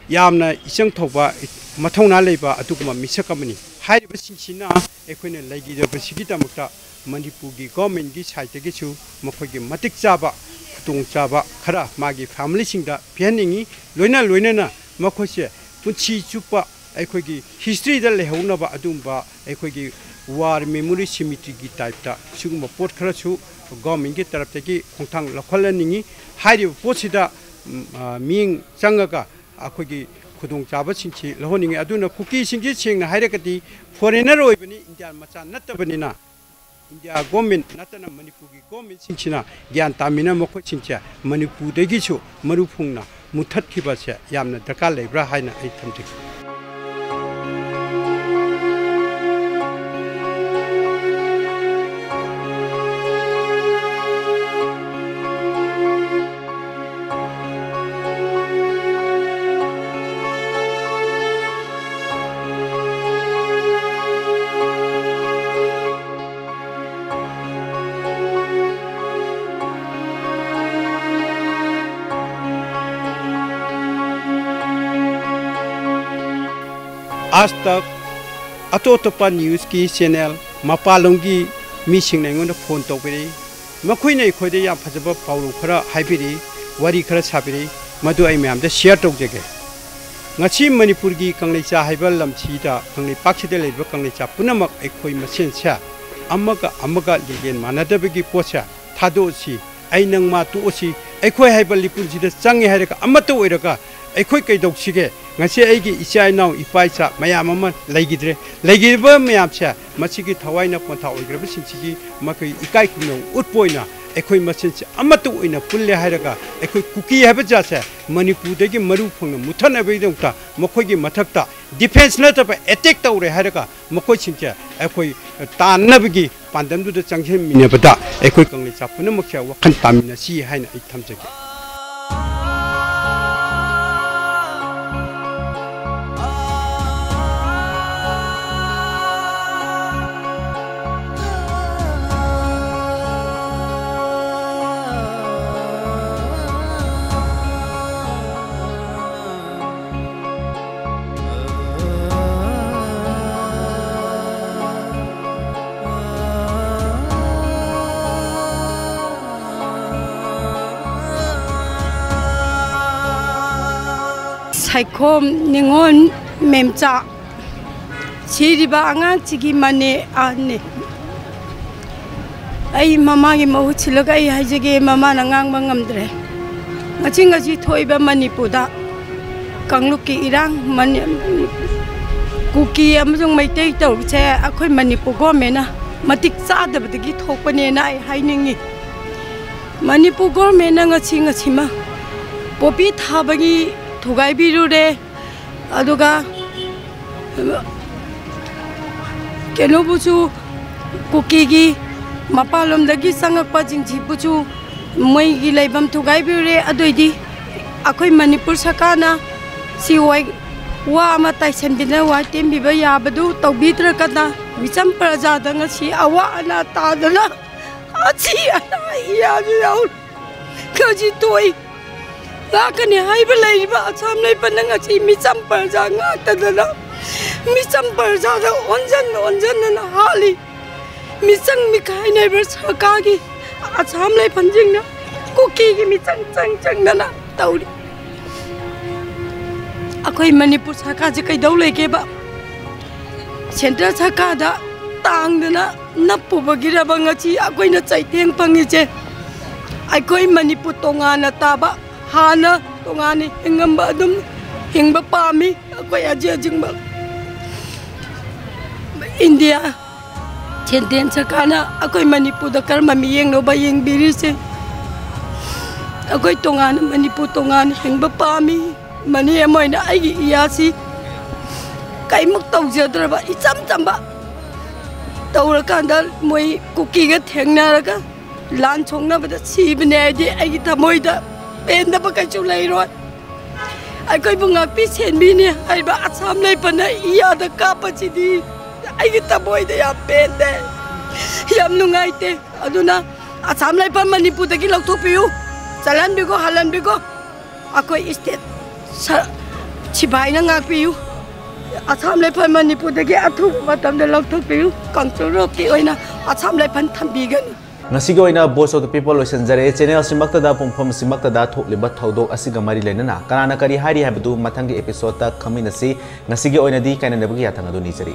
ꯌꯥꯝꯅ ꯏꯆꯪ ꯊꯧꯕ, ꯃꯊꯧꯅꯥ ꯂꯩꯕ ꯑꯗꯨꯒꯨꯝꯕ ꯃꯤꯁꯛ ꯑꯃꯅꯤ꯫ ꯍꯥꯏꯔꯤꯕꯁꯤꯡꯁꯤꯅ ꯑꯩꯈꯣꯏꯅ ꯂꯩꯈꯤꯗꯕꯁꯤꯒꯤꯗꯃꯛꯇ ꯃꯅꯤꯄꯨꯔꯒꯤ ꯒꯣꯔꯃꯦꯟꯒꯤ ꯁꯥꯏꯠꯇꯒꯤꯁꯨ ꯃꯈꯣꯏꯒꯤ ꯃꯇꯤꯛ ꯆꯥꯕ ꯈꯨꯗꯣꯡꯆꯥꯕ ꯈꯔ ꯃꯥꯒꯤ ꯐꯦꯃꯤꯂꯤꯁꯤꯡꯗ ꯄꯤꯍꯟꯅꯤꯡꯏ꯫ ꯂꯣꯏꯅ ꯂꯣꯏꯅꯅ ꯃꯈꯣꯏꯁꯦ ꯄꯨꯟꯁꯤ ꯆꯨꯞꯄ ꯑꯩꯈꯣꯏꯒꯤ ꯍꯤꯁꯇ꯭ꯔꯤꯗ ꯂꯩꯍꯧꯅꯕ ꯑꯗꯨꯒꯨꯝꯕ ꯑꯩꯈꯣꯏꯒꯤ ꯋꯥꯔ ꯃꯦꯃꯣꯔꯤ ꯁꯤꯃꯤꯇ꯭ꯔꯤꯒꯤ ꯇꯥꯏꯞꯇ ꯁꯤꯒꯨꯝꯕ ꯄꯣꯠ ꯈꯔꯁꯨ ꯒꯣꯔꯃꯦꯟꯒꯤ ꯇꯔꯞꯇꯒꯤ ꯈꯣꯡꯊꯥꯡ ꯂꯧꯈꯠꯍꯟꯅꯤꯡꯏ꯫ ꯍꯥꯏꯔꯤꯕ ꯄꯣꯠꯁꯤꯗ, ꯎꯝ, ꯑ, ꯃꯤꯠꯌꯦꯡ ꯆꯪꯉꯒ ꯑꯩꯈꯣꯏꯒꯤ ꯈꯨꯗꯣꯡꯆꯥꯕꯁꯤꯡꯁꯤ ꯂꯧꯍꯟꯅꯤꯡꯏ꯫ ꯑꯗꯨꯅ ꯀꯨꯀꯤꯁꯤꯡꯁꯤ ꯁꯦꯡꯅ ꯍꯥꯏꯔꯒꯗꯤ ꯐꯣꯔꯦꯟꯅꯔ ꯑꯣꯏꯕꯅꯤ, ꯏꯟꯗꯤꯌꯥꯟ ꯃꯆꯥ ꯅꯠꯇꯕꯅꯤꯅ ꯏꯟꯗꯤꯌꯥ ꯒꯣꯔꯃꯦꯟ ꯅꯠꯇꯅ ꯃꯅꯤꯄꯨꯔꯒꯤ ꯒꯣꯔꯃꯦꯟꯁꯤꯡꯁꯤꯅ ꯒ꯭ꯌꯥꯟ ꯇꯥꯃꯤꯟꯅ ꯃꯈꯣꯏꯁꯤꯡꯁꯦ ꯃꯅꯤꯄꯨꯔꯗꯒꯤꯁꯨ ꯃꯔꯨ ꯐꯨꯡꯅ ꯃꯨꯠꯊꯠꯈꯤꯕꯁꯦ ꯌꯥꯝꯅ ꯗꯔꯀꯥꯔ ꯂꯩꯕ꯭ꯔꯥ ꯍꯥꯏꯅ ꯑꯩ ꯊꯝꯖꯒꯦ꯫ ꯑꯥꯖ ꯇꯛ, ꯑꯇꯣꯞ ꯑꯇꯣꯞꯄ ꯅ꯭ꯌꯨꯁꯀꯤ ꯆꯦꯅꯦꯜ, ꯃꯄꯥꯟꯂꯣꯝꯒꯤ ꯃꯤꯁꯤꯡꯅ ꯑꯩꯉꯣꯟꯗ ꯐꯣꯟ ꯇꯧꯕꯤꯔꯛꯏ꯫ ꯃꯈꯣꯏꯅ ꯑꯩꯈꯣꯏꯗ ꯌꯥꯝ ꯐꯖꯕ ꯄꯥꯎꯔꯧ ꯈꯔ ꯍꯥꯏꯕꯤꯔꯛꯏ, ꯋꯥꯔꯤ ꯈꯔ ꯁꯥꯕꯤꯔꯛꯏ, ꯃꯗꯨ ꯑꯩ ꯃꯌꯥꯝꯗ ꯁꯤꯌꯔ ꯇꯧꯖꯒꯦ꯫ ꯉꯁꯤ ꯃꯅꯤꯄꯨꯔꯒꯤ ꯀꯪꯂꯩꯆꯥ ꯍꯥꯏꯕ ꯂꯝꯁꯤꯗ, ꯀꯪꯂꯩꯄꯥꯛꯁꯤꯗ ꯂꯩꯔꯤꯕ ꯀꯪꯂꯩꯆꯥ ꯄꯨꯝꯅꯃꯛ ꯑꯩꯈꯣꯏ ꯃꯁꯦꯟꯁꯦ ꯑꯃꯒ ꯑꯃꯒ ꯂꯤꯡꯖꯦꯜ ꯃꯥꯟꯅꯗꯕꯒꯤ ꯄꯣꯠꯁꯦ ꯊꯥꯗꯣꯛꯑꯁꯤ꯫ ꯑꯩ ꯅꯪ ꯃꯥ ꯇꯣꯛꯑꯁꯤ꯫ ꯑꯩꯈꯣꯏ ꯍꯥꯏꯕ ꯂꯤꯄꯨꯟꯁꯤꯗ ꯆꯪꯉꯦ ꯍꯥꯏꯔꯒ ꯑꯃꯠꯇ ꯑꯣꯏꯔꯒ ꯑꯩꯈꯣꯏ ꯀꯩꯗꯧꯁꯤꯒꯦ? ꯉꯁꯤ ꯑꯩꯒꯤ ꯏꯆꯥ ꯏꯅꯥꯎ ꯏꯄꯥ ꯏꯆꯥ ꯃꯌꯥꯝ ꯑꯃ ꯂꯩꯈꯤꯗ꯭ꯔꯦ꯫ ꯂꯩꯈꯤꯕ ꯃꯌꯥꯝꯁꯦ ꯃꯁꯤꯒꯤ ꯊꯋꯥꯏꯅ ꯄꯣꯟꯊꯥ ꯑꯣꯏꯈ꯭ꯔꯕꯁꯤꯡꯁꯤꯒꯤ ꯃꯈꯣꯏ ꯏꯀꯥꯏ ꯈꯨꯝꯅꯕ ꯎꯠꯄ ꯑꯣꯏꯅ ꯑꯩꯈꯣꯏ ꯃꯁꯦꯟꯁꯦ ꯑꯃꯠꯇ ꯑꯣꯏꯅ ꯄꯨꯜꯂꯦ ꯍꯥꯏꯔꯒ ꯑꯩꯈꯣꯏ ꯀꯨꯀꯤ ꯍꯥꯏꯕ ꯖꯥꯠꯁꯦ ꯃꯅꯤꯄꯨꯔꯗꯒꯤ ꯃꯔꯨ ꯐꯪꯅ ꯃꯨꯠꯊꯠꯅꯕꯒꯤꯗꯃꯛꯇ ꯃꯈꯣꯏꯒꯤ ꯃꯊꯛꯇ ꯗꯤꯐꯦꯟꯁ ꯅꯠꯇꯕ ꯑꯦꯇꯦꯛ ꯇꯧꯔꯦ ꯍꯥꯏꯔꯒ ꯃꯈꯣꯏꯁꯤꯡꯁꯦ ꯑꯩꯈꯣꯏ ꯇꯥꯟꯅꯕꯒꯤ ꯄꯥꯟꯗꯝꯗꯨꯗ ꯆꯪꯁꯤꯟꯃꯤꯟꯅꯕꯗ ꯑꯩꯈꯣꯏ ꯀꯪꯂꯩꯆꯥ ꯄꯨꯝꯅꯃꯛꯁꯦ ꯋꯥꯈꯜ ꯇꯥꯃꯤꯟꯅꯁꯤ ꯍꯥꯏꯅ ꯑꯩ ꯊꯝꯖꯒꯦ꯫ ꯁꯥꯏꯈꯣꯝ ꯅꯤꯉꯣꯜ ꯃꯦꯝꯆꯥ꯫ ꯁꯤꯔꯤꯕ ꯑꯉꯥꯡꯁꯤꯒꯤ ꯃꯅꯦ ꯑꯍꯟꯅꯤ꯫ ꯑꯩ ꯃꯃꯥꯒꯤ ꯃꯍꯨꯠ ꯁꯤꯜꯂꯒ ꯑꯩ ꯍꯥꯏꯖꯒꯦ, ꯃꯃꯥꯅ ꯉꯥꯡꯕ ꯉꯝꯗ꯭ꯔꯦ꯫ ꯉꯁꯤ ꯉꯁꯤ ꯊꯣꯛꯏꯕ ꯃꯅꯤꯄꯨꯔꯗ ꯀꯥꯡꯂꯨꯞꯀꯤ ꯏꯔꯥꯡ, ꯃꯅꯤ-, ꯀꯨꯀꯤ ꯑꯃꯁꯨꯡ ꯃꯩꯇꯩ ꯇꯧꯔꯤꯁꯦ ꯑꯩꯈꯣꯏ ꯃꯅꯤꯄꯨꯔ ꯒꯣꯔꯃꯦꯟꯅ ꯃꯇꯤꯛ ꯆꯥꯗꯕꯗꯒꯤ ꯊꯣꯛꯄꯅꯦꯅ ꯑꯩ ꯍꯥꯏꯅꯤꯡꯉꯤ꯫ ꯃꯅꯤꯄꯨꯔ ꯒꯣꯔꯃꯦꯟꯅ ꯉꯁꯤ ꯉꯁꯤꯃ ꯄꯣꯄꯤ ꯊꯥꯕꯒꯤ ꯊꯨꯒꯥꯏꯕꯤꯔꯨꯔꯦ꯫ ꯑꯗꯨꯒ ꯀꯩꯅꯣꯕꯨꯁꯨ, ꯀꯨꯀꯤꯒꯤ ꯃꯄꯥꯟꯂꯣꯝꯗꯒꯤ ꯆꯪꯉꯛꯄꯁꯤꯡꯁꯤꯕꯨꯁꯨ ꯃꯣꯏꯒꯤ ꯂꯩꯐꯝ ꯊꯨꯒꯥꯏꯕꯤꯔꯦ꯫ ꯑꯗꯨꯏꯗꯤ ꯑꯩꯈꯣꯏ ꯃꯅꯤꯄꯨꯔ ꯁꯔꯀꯥꯔꯅ ꯁꯤ ꯋꯥꯏ-, ꯋꯥ ꯑꯃ ꯇꯥꯏꯁꯟꯕꯤꯗꯅ ꯋꯥ ꯇꯦꯝꯕꯤꯕ ꯌꯥꯕꯗꯨ ꯇꯧꯕꯤꯗ꯭ꯔꯀꯥꯟꯗ ꯃꯤꯆꯝ ꯄ꯭ꯔꯖꯥꯗ ꯉꯁꯤ ꯑꯋꯥ ꯑꯅꯥ ꯇꯥꯗꯅ ꯑꯁꯤ ꯑꯅꯥ ꯏꯌꯥꯁꯨ ꯌꯥꯎꯔꯤ꯫ ꯉꯁꯤ ꯊꯣꯛꯏ꯫ ꯉꯥꯛꯀꯅꯤ ꯍꯥꯏꯕ ꯂꯩꯔꯤꯕ ꯑꯁꯥꯝ ꯂꯩꯄꯟꯅ ꯉꯁꯤ ꯃꯤꯆꯝ ꯄ꯭ꯔꯖꯥ ꯉꯥꯛꯇꯗꯅ ꯃꯤꯆꯝ ꯄ꯭ꯔꯖꯥꯗ ꯑꯣꯟꯁꯤꯟ ꯑꯣꯟꯁꯤꯟꯗꯅ ꯍꯥꯠꯂꯤ꯫ ꯃꯤꯆꯪ ꯃꯤꯈꯥꯏ ꯅꯥꯏꯕ ꯁꯔꯀꯥꯔꯒꯤ ꯑꯁꯥꯝ ꯂꯩꯄꯟꯁꯤꯡꯅ ꯀꯨꯀꯤꯒꯤ ꯃꯤꯆꯪ ꯆꯪ ꯆꯪꯗꯅ ꯇꯧꯔꯤ꯫ ꯑꯩꯈꯣꯏ ꯃꯅꯤꯄꯨꯔ ꯁꯔꯀꯥꯔꯁꯦ ꯀꯩꯗꯧ ꯂꯩꯒꯦꯕ? ꯁꯦꯟꯇ꯭ꯔꯦꯜ ꯁꯔꯀꯥꯔꯗ ꯇꯥꯡꯗꯅ ꯅꯞꯄꯨꯕꯒꯤꯔꯕ ꯉꯁꯤ ꯑꯩꯈꯣꯏꯅ ꯆꯩꯊꯦꯡ ꯐꯪꯉꯤꯁꯦ? ꯑꯩꯈꯣꯏ ꯃꯅꯤꯄꯨꯔ ꯇꯣꯉꯥꯟꯅ ꯇꯥꯕ, ꯍꯥꯟꯅ ꯇꯣꯉꯥꯟꯅ ꯍꯤꯡꯉꯝꯕ ꯑꯗꯨꯝ ꯍꯤꯡꯕ ꯄꯥꯝꯃꯤ꯫ ꯑꯩꯈꯣꯏ ꯍꯧꯖꯤꯛ ꯍꯧꯖꯤꯛꯃꯛ ꯏꯟꯗꯤꯌꯥ ꯁꯦꯟꯇ꯭ꯔꯦꯜ ꯁꯔꯀꯥꯔꯅ ꯑꯩꯈꯣꯏ ꯃꯅꯤꯄꯨꯔꯗ ꯀꯔꯝꯕ ꯃꯤꯠꯌꯦꯡꯅꯣꯕ ꯌꯦꯡꯕꯤꯔꯤꯁꯦ? ꯑꯩꯈꯣꯏ ꯇꯣꯉꯥꯟꯅ, ꯃꯅꯤꯄꯨꯔ ꯇꯣꯉꯥꯟꯅ ꯍꯤꯡꯕ ꯄꯥꯝꯃꯤ꯫ ꯃꯅꯤ ꯑꯃ ꯑꯣꯏꯅ ꯑꯩꯒꯤ ꯏꯌꯥꯁꯤ ꯀꯔꯤꯃꯨꯛ ꯇꯧꯖꯗ꯭ꯔꯕ, ꯏꯆꯝ ꯆꯝꯕ ꯇꯧꯔꯀꯥꯟꯗ ꯃꯣꯏ ꯀꯨꯀꯤꯒ ꯊꯦꯡꯅꯔꯒ ꯂꯥꯟ ꯁꯣꯛꯅꯕꯗ ꯁꯤꯕꯅꯦ ꯍꯥꯏꯗꯤ ꯑꯩꯒꯤ ꯊꯃꯣꯏꯗ ꯄꯦꯟꯗꯕ ꯀꯩꯁꯨ ꯂꯩꯔꯣꯏ꯫ ꯑꯩꯈꯣꯏꯕꯨ ꯉꯥꯛꯄꯤ ꯁꯦꯟꯕꯤꯅꯤ ꯍꯥꯏꯕ ꯑꯁꯥꯝ ꯂꯩꯄꯅ ꯏꯌꯥꯗ ꯀꯥꯞꯄꯁꯤꯗꯤ ꯑꯩꯒꯤ ꯊꯃꯣꯏꯗ ꯌꯥꯝ ꯄꯦꯟꯗꯦ, ꯌꯥꯝ ꯅꯨꯡꯉꯥꯏꯇꯦ꯫ ꯑꯗꯨꯅ ꯑꯁꯥꯝ ꯂꯩꯄ ꯃꯅꯤꯄꯨꯔꯗꯒꯤ ꯂꯧꯊꯣꯛꯄꯤꯌꯨ, ꯆꯠꯍꯟꯕꯤꯈꯣ, ꯍꯜꯍꯟꯕꯤꯈꯣ꯫ ꯑꯩꯈꯣꯏ ꯏꯁꯇꯦꯠ ꯁ-, ꯁꯤꯐꯥꯏꯅ ꯉꯥꯛꯄꯤꯌꯨ꯫ ꯑꯁꯥꯝ ꯂꯩꯄ ꯃꯅꯤꯄꯨꯔꯗꯒꯤ ꯑꯊꯨꯕ ꯃꯇꯝꯗ ꯂꯧꯊꯣꯛꯄꯤꯌꯨ꯫ ꯀꯥꯡꯆꯨꯔꯣꯞꯀꯤ ꯑꯣꯏꯅ ꯑꯁꯥꯝ ꯂꯩꯄ ꯊꯝꯕꯤꯒꯅꯤ꯫ ꯉꯁꯤꯒꯤ ꯑꯣꯏꯅ Voice of the People ꯂꯣꯏꯁꯤꯟꯖꯔꯦ꯫ ꯆꯦꯅꯦꯜꯁꯤꯃꯛꯇꯗ, ꯄꯨꯡꯐꯝꯁꯤꯃꯛꯇꯗ ꯊꯣꯛꯂꯤꯕ ꯊꯧꯗꯣꯛ ꯑꯁꯤꯒ ꯃꯔꯤ ꯂꯩꯅꯅ ꯀꯅꯥꯅ ꯀꯔꯤ ꯍꯥꯏꯔꯤ ꯍꯥꯏꯕꯗꯨ ꯃꯊꯪꯒꯤ ꯑꯦꯄꯤꯁꯣꯗꯇ ꯈꯪꯃꯤꯟꯅꯁꯤ꯫ ꯉꯁꯤꯒꯤ ꯑꯣꯏꯅꯗꯤ ꯀꯥꯏꯅꯅꯕꯒꯤ ꯌꯥꯊꯪ ꯑꯗꯨ ꯅꯤꯖꯔꯤ꯫